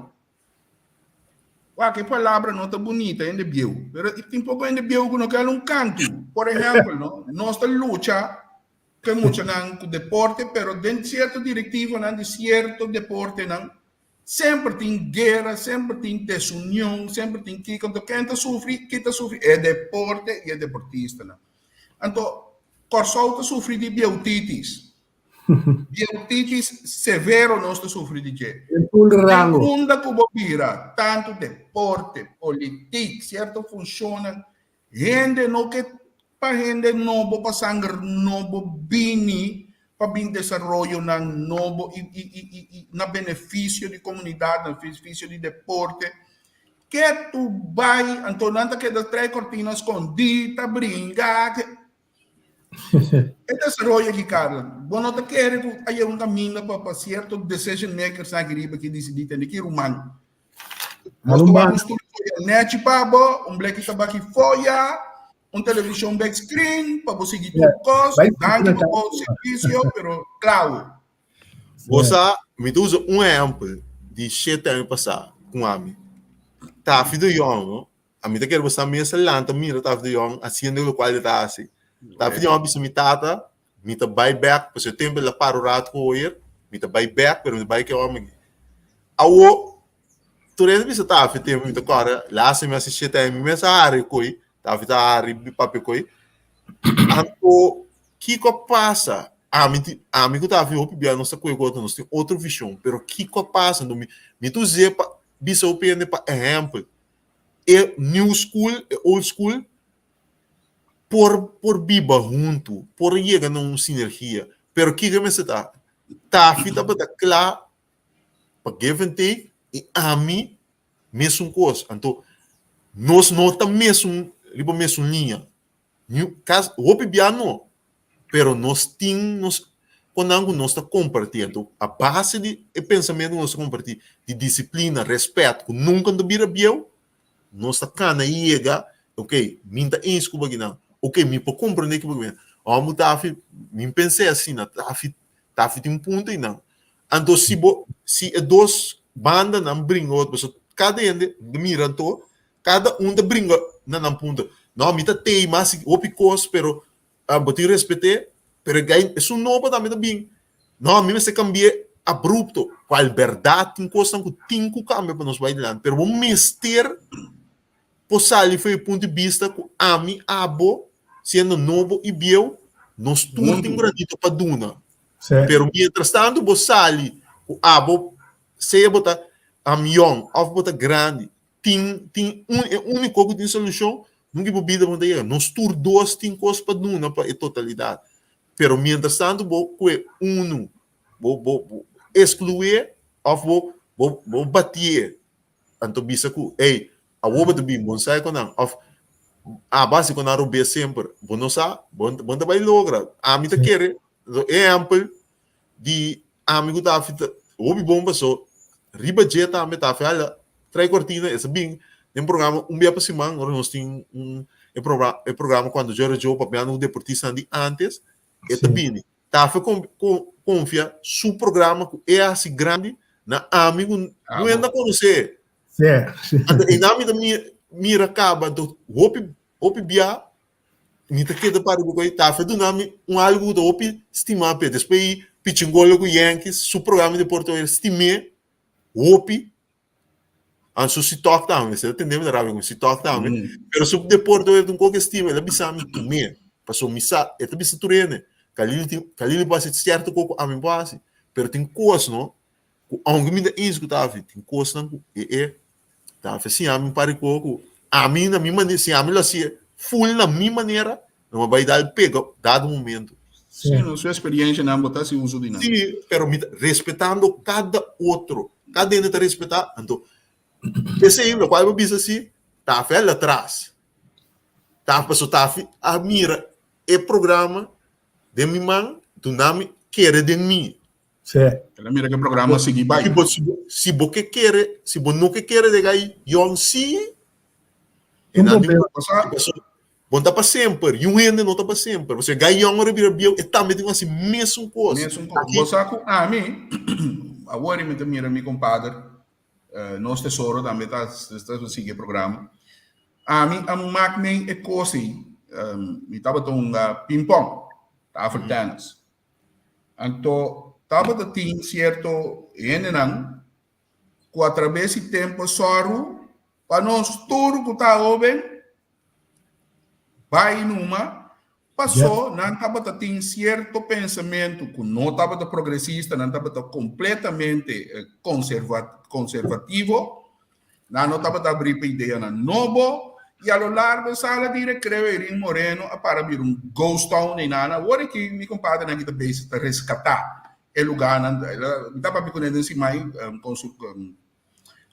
wak e palabra no ta bunita hende bieu, pero tin poko hende bieu ku no ke hala un kantu. Por ehèmpel, no, nos ta lucha ku e muchanan ku deporte, pero den sierto direktivonan di sierto deportenan Semper tin guera, semper tin desunion, semper tin kiko. Anto ken ta sufri? Ki ta sufri? E deporte i e deportistanan. Anto Kòrsou ta sufri di bieutitis. Bieutitis severo nos ta sufri di dje. Den tur Den rango. unda ku bo bira, tantu deporte, politik, sierto funshonnan, Hende no ke pa hende nobo, pa sanger nobo bini pa bin desaroyonan nobo i i i i i na benefisio di komunidat, na benefisio di deporte. Ke tu bai, anto nan ta keda trae kortina skondí, ta bringa. Ke e desaroyo aki, Carla, bo no ta kere ku a yega un kaminda pa pa sierto decision makers aki riba ki disidí tende ki ruman. Nos Alun ta wak banda. un stoel foya nechi pa bo, un bleki tabaki foya, un televishon big screen pa bo sigui tur Yeah. kos. Bai Danki na pa bo casa. servisio, pero klau. Bo sa, mi ta usa un ehèmpel di shete aña pasá ku ami. Taffy de Jong, no? Ami ta kere bo sa mes a lanta mira Taffy de Jong hasiendo lokual e ta hasi. Taffy de Jong a bisa mi tata, Mi ta bai bek, pasobra e tempu el a para un ratu ku hoyer, mi ta bai bek, pero mi ta bai ku e hòmber aki. Awo, tur hende bisa Tafi tempu mi ta kòrda, lasta mi hasi shete aña, mi mes a hari koi, Tafi ta hari mi papia koi. Anto, kiko a pasa? Ami ti, ami ku Tafi hopi bia nos ta kohe ku otro, nos tin otro vishon, pero kiko a pasa? Anto mi, mi ta us'é pa bisa hopi hende pa ehèmpel, e new school, e old school, por por biba huntu, por yega na un sinergia. Pero kiko mester ta? Tafi tabata kla pa give and take i ami mesun kos. Anto nos no ta mesun riba mesun liña. Niun kas hopi bia no, pero nos tin nos konan ku nos ta kompartí. Anto a base di e pensamentu ku nos ta kompartí di disiplina, rèspèt ku nunka no ta bira bieu, Nos ta kana i yega, ok, mi ta eens ku bakinan, ok, mi por komprendé ki bakinan. Ora Tafi, mi pens'é asina, Tafi, Tafi tin un punto einan. Anto si bo, si e dos bandanan bringa otro, pasobra kada hende, mi ta mira anto, kada un ta bringa na nan punto. No, mi ta tei mas hopi kos, pero bo tin respet'é, pero e gai, esun nobo tambe ta bin. No, mi mester cambi'é abrupto, cual berdad tin cosnan cu tin cu cambia pa nos bay dilanti, pero bo mester por sali for e punto di bista cu ami, abo, siendo nobo y bieu, nos tur tin un granito pa duna. Sí. Pero mientras tanto bo sali cu abo. Sea bo ta yong of bo ta grandi, tin tin un e úniko ku tin solushon, nunka bo bida bo ta yega. Nos tur dos tin kos pa duna pa e totalidat. Pero mientras tanto bo kue unu, bo bo bo esklué of bo bo bo batié, anto bisa ku, ey, awor bo ta bin bonsai ku nan of abo hasi ku nan robes semper. Bo no sa, bo bo no ta bai logra. Ami ta kere, ehèmpel di Ami ku Taffy ta hopi bon paso riba dje tambe Taffy hala trae kortina e sa bin den programa un bia pa siman ora nos tin un e programa e programa cuando yo era yo papiando ku deportistanan di antes e ta bini Taffy konfia su programa ku e hasi grandi na ami ku no hende a konosé anto einan mi ta mira kaba anto hopi hopi bia Mi ta keda para ku e Taffy duna mi un algu ku ta hopi stimá p'e. Despues di Pichingolo ku Yankees, su programa di deporte hoy stim'é hopi. Anso si tòk tambe, si el tende mi ta rabia ku mi, si tòk tambe. Pero su deporte hoy ta un kos ku e stima, el a bisa mi tum'é. Pasobra mi sa, e ta bisa tur hende, Kalili tin, Kalili por hasi sierto kos ku ami por hasi, pero tin kos no, ku aunke mi ta eens ku Taffy, tin kosnan ku e e Taffy siña mi un par di kos ku ami na mi manera, si ami lo hasié full na mi manera, lo mi a bai dal pega dado momento. Sí, no, su experiencianan bo ta hasi uso di nan. Sí, pero mi ta respetando kada otro, kada hende ta respetá, anto p'esei lokual bo bisa si Taffy a latras, Taffy pasobra Taffy a mira e programa den mi man, duna mi kere den mi. Sí. El a mira ku e programa a sigui bai. Si bo, si bo, si bo ke kere, si bo no ke kere den ai yon sí, e Un nan di problema. Pasá. Pasobra bo no ta pa semper, i un hende no ta pa semper. Pasobra gai yon ora bira bieu, e tambe tin ku hasi mesun kos. Mesun kos. Aki Bo sa ku ami, awor mi ta mira mi kompader, nos tesoro tambe ta ta sigui e programa. Ami a mak mei e kos ei, mi tabata hunga ping-pong, tafeltennis. Anto tabata tin sierto hendenan ku atrabes di tempu a sòru pa nos tur ku ta hóben bai numa, pasó nan tabata tin sierto pensamentu ku no tabata progresista, nan tabata kompletamente konservativo. Nan no tabata abrí pa ideanan nobo i a lo largo e sala di rekreo Erin Moreno a para bira un ghost town einan. Awor aki mi kompadrenan ki ta bezig ta reskatá e lugánan. Mi ta papia kuné den Simai,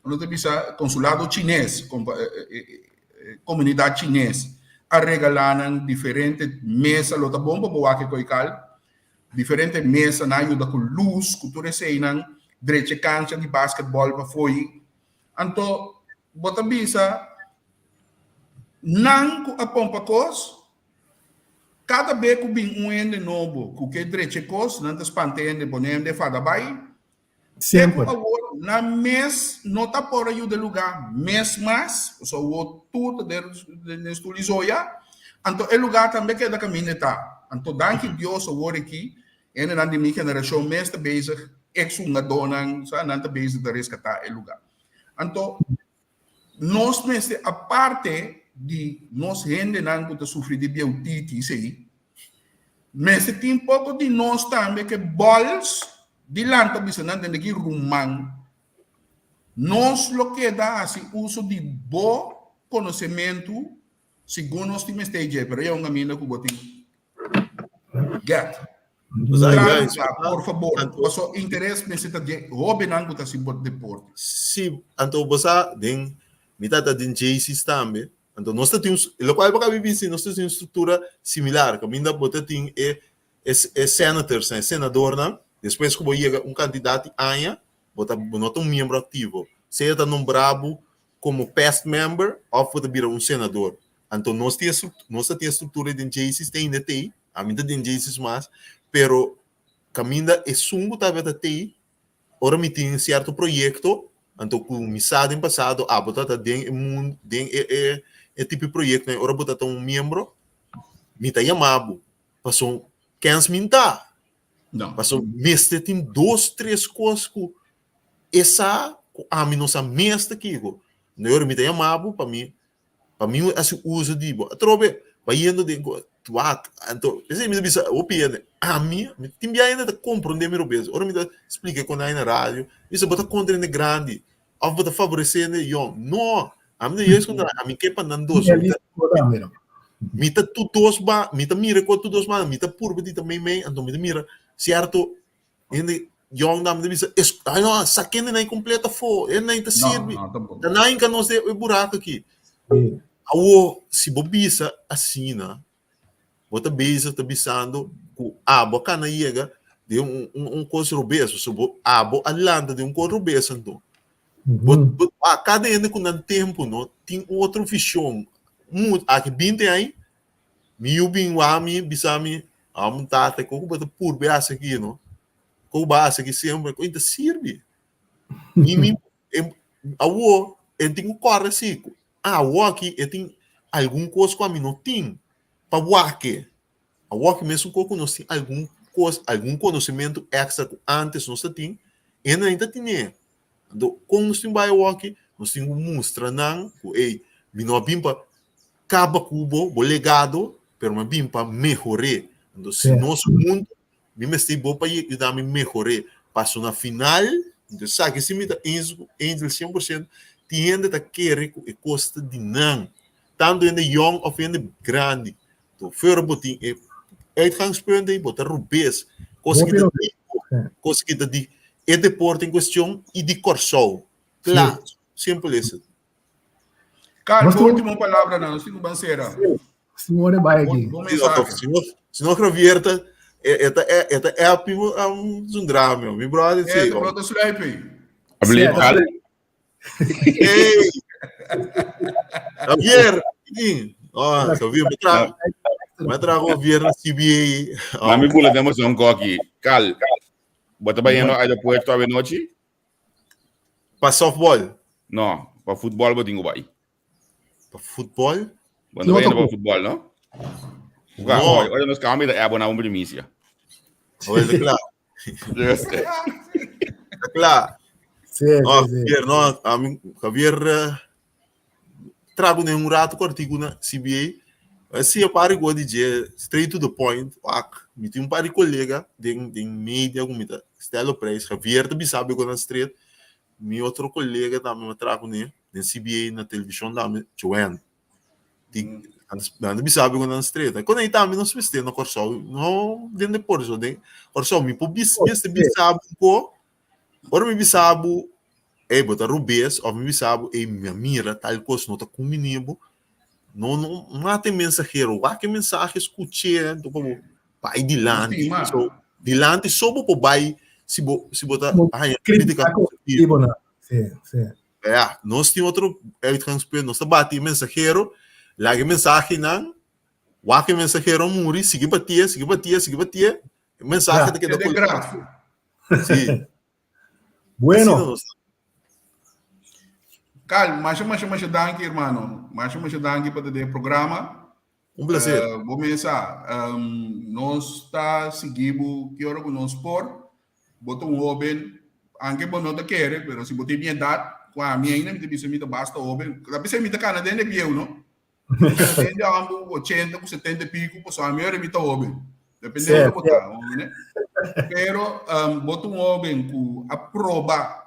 no ta bisa konsulado chines, komunidat chines a regalá nan diferente mesa, lo ta bon pa bo wak e koikal, diferente mesa nan a yuda ku lus, ku tur eseinan, drecha e kancha di basketbòl pa fo'i. Anto bo ta bisa nan ku a pompa kos, kada be ku bin un hende nobo ku ke drecha e kos, nan ta spanta e hende, pone e hende fada bai. Te ku Semper. awor nan mes no ta por a yuda e lugá mes mas, pasobra awor tur ta den stul di zoya, anto e lugá tambe keda kaminda e ta. Anto danki Dios awor aki hendenan di mi generashon mes ta bezig, eks hungadónan, sa, nan ta bezig ta reskatá e lugá. Anto nos mester aparte di nos hendenan ku ta sufri di bieutitis ei, mester tin poko di nos tambe ke bòls di lanta bisa nan tende ki ruman nos lo keda hasi uso di bo konosementu segun nos tin mester dje, pero e un kaminda ku bo tin get. Traha por fabor, paso interes mester ta dje hobennan ku ta hasi bo deporte. Si, anto bo sa den mi tata den Jaycees tambe, anto nos ta tin un, lokual bo ka bibi si nos ta tin un struktura similar kaminda bo ta tin e e senators, e senadornan, despues ku bo yega un kantidat di aña bo ta bo no ta un miembro aktivo, sea ta nombra bo komo past member òf bo ta bira un senador. Anto nos tin e nos ta tin e struktura den Jaycees te ainda tei, ami ta den Jaycees mas, pero kaminda esun ku tabata tei, ora mi tin sierto proyekto, anto ku mi sa den pasado abo ta ta den e mun den e e e tipo di proyektonan ora bo ta ta un miembro, mi ta yama bo, pasobra kens mi n'ta. No. Pasobra mester tin dos tres kos ku e sa ku ami no sa mes ta kiko. Ora mi ta yama bo pa mi Pa mi hasi uso di bo. Atrobe, Bayendo den wak, anto esei mi ta bisa hopi hende, ami mi tin bia hende ta komprondé mi robes, ora mi ta splika kon ai na radio, mi bisa bo ta kontra hende grandi òf bo ta faboresé hende yòn, no, ami ta juist kontra, ami ke pa nan dos, mi ta mi ta tur dos ba, mi ta mira ku tur dos banda, mi ta purba di ta meimei, anto mi ta mira sierto hende yòn nan mi ta bisa es ai no saka hende nan kompleto afó, hende nan ta sirbi, ta nan hinka nos den e buraku aki. Awor, si bo bisa asina, bo ta bezig ta bisando ku abo a kana yega den un un un kos robes, pasobra bo abo a lanta den un kos robes anto. Bo bo a kada hende ku nan tempu no tin un otro vishon. Mu aki binti aña mi yu bin wak mi bisa mi, Amo tata, kon ku bo ta purba e hasi aki no? Kon ku bo a hasi aki semper? Kon ta sirbi? Mi mi Awor e tin ku kòrda si ku awor aki e tin algun kos ku ami no tin pa wak-e. Awor aki mesun kos ku nos tin algun kos, algun konosementu èkstra ku ántes nos ta tin, e nan ta tine. Anto kon nos tin bai awor aki? Nos tin ku mustra nan ku ey, mi no a bin pa kaba ku bo, bo legado, pero mi a bin pa mehor'é. Anto si nos huntu Mi mester bo pa yuda mi mehor'é. Paso na final, entonces esaki si mi ta eens ku Angel 100%, tin hende ta kere ku e kos ta di nan. Tantu hende yòn òf hende grandi. To fuera bo tin e uitgangspunt ei, bo ta robes. Kos ki ta di bo, kos ki ta di e deporte en kuestion i di Kòrsou. Kla, simpel is it. Carl, bo último palabranan, nos tin ku ban sera. Simone bai aki. Bo mensahe. Si no Javier ta e ta e ta happy um zundra mi. Mi brother si. Eh, brother sluipi. Abli Carl. Hey. Javier, ding. Oh, Javier, me tra me trago Javier na CBA. Oh. Mami bula demos un koki. Cal. Bo ta bayendo aeropuerto avenochi? Pa softball? No, pa futbol bo tin ku bai. Pa futbol? Bo no bayendo pa futbol, no? No. Ora nos kami ta ebo na un primisia. Oye, ta kla. Ta kla. Sí, No, sí, sí. Javier, no, ami, Javier, eh, trago nem um rato cortico na CBA. Assim, eu paro igual DJ, straight to the point. Wak, mi tem um par de colega den, den media, com mi ta, Stella Prijs, Javier também sabe quando straight. Mi otro colega tambe mi trago ne, den CBA na television tambe, Joanne. Di, antes, antes mi sabe quando straight. Quando aí tambe nos mester na Kòrsou, no den deporte, so den Kòrsou, mi por bis, mester bisa bo un ko, ora mi bisa bo, ey, bo ta robes, of mi bisa bo, ey, mi a mira tal kos no ta kumbiní bo, No, no mata e mensahero. Wak e mensahe, skuch'é, anto pa bo bai dilanti. So, dilanti so bo por bai si bo, si bo ta haña Crítica constructiva. na. Sí, sí. Ja, nos tin otro uitgangspunt. Nos ta bati e mensahero, laga e mensahenan, wak e mensahero muri, sigui batié, sigui batié, sigui batié. E mensahe ta keda Keda graf. Sí. Bueno. Asina nos ta. Cal, masha, masha, masha danki, hermano. Masha, masha danki pa de programa. Un placer. Bo mesa, nos ta sigui bo ki ora ku nos por. Bo ta un hoben, anke bo no ta kere, pero si bo tin mi edad, ku ami ainda mi ta bisa mi ta basta hoben. Ta bisa mi ta kana den e bieu, no? Mi ta kana den de ambu 80 ku 70 e pico, pasobra ami ora mi ta hoben. Depende unda bo ta, hombre. Pero bo ta un hoben ku a proba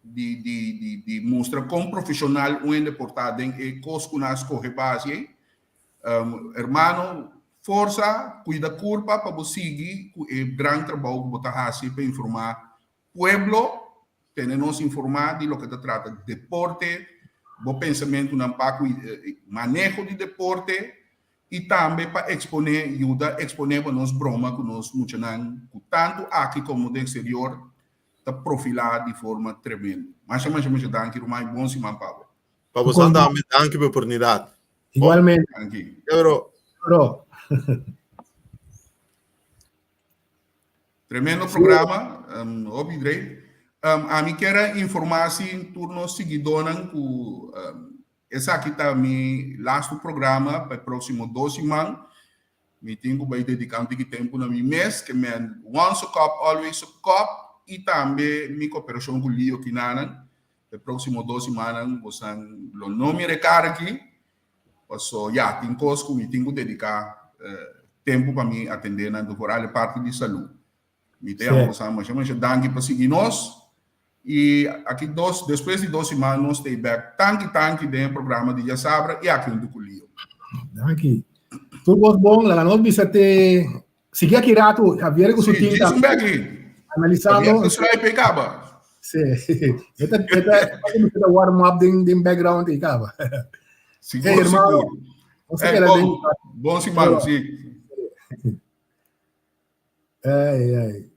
di di di di mustra kon profesional un hende por ta den e kos ku nan a skohe pa hasi ei. Hermano, forsa, kuida kurpa pa bo sigui ku e gran trabou ku bo ta hasi pa informá pueblo, tene nos informá di loke ta trata deporte, bo pensamentunan pa ku maneho di deporte i tambe pa eksponé, yuda eksponé pa nos broma ku nos muchanan ku tantu aki komo den eksterior ta profilá di forma tremendo. Masha masha masha danki ruman i bon siman pa bo. Pa boso tambe danki pa e oportunidat. Igualmente. Danki. Bro. Bro. Tremendo programa, hopi great. Ami kier a informá si tur nos siguidónan ku esaki ta mi lastu programa pa e próksimo dos siman. Mi tin ku bai dediká un tiki tempu na mi mes, ke men once a cop, always a cop, i tambe mi koperashon ku Leo Kinanan. E próksimo dos simannan bosan lo no mira e kara aki. Paso ya, tin kos ku mi tin ku dediká tempu pa mi atendé nan, vooral e parti di salú. Mi ta yama boso masha masha danki pa sigui nos. I aki dos, despues di dos siman nos ta bèk tanki tanki den e programa di Djasabra i aki huntu ku Leo. Danki. Tur kos bon, laga nos bisa te sigui aki ratu, Javier ku su team ta analisando. Javier ta sluip e kaba. Sí, e ta e ta e ta warm up den den background e kaba. Sigur, hey, hermano, sigur. Hey, bon, bon siman, sí. Ai, ai.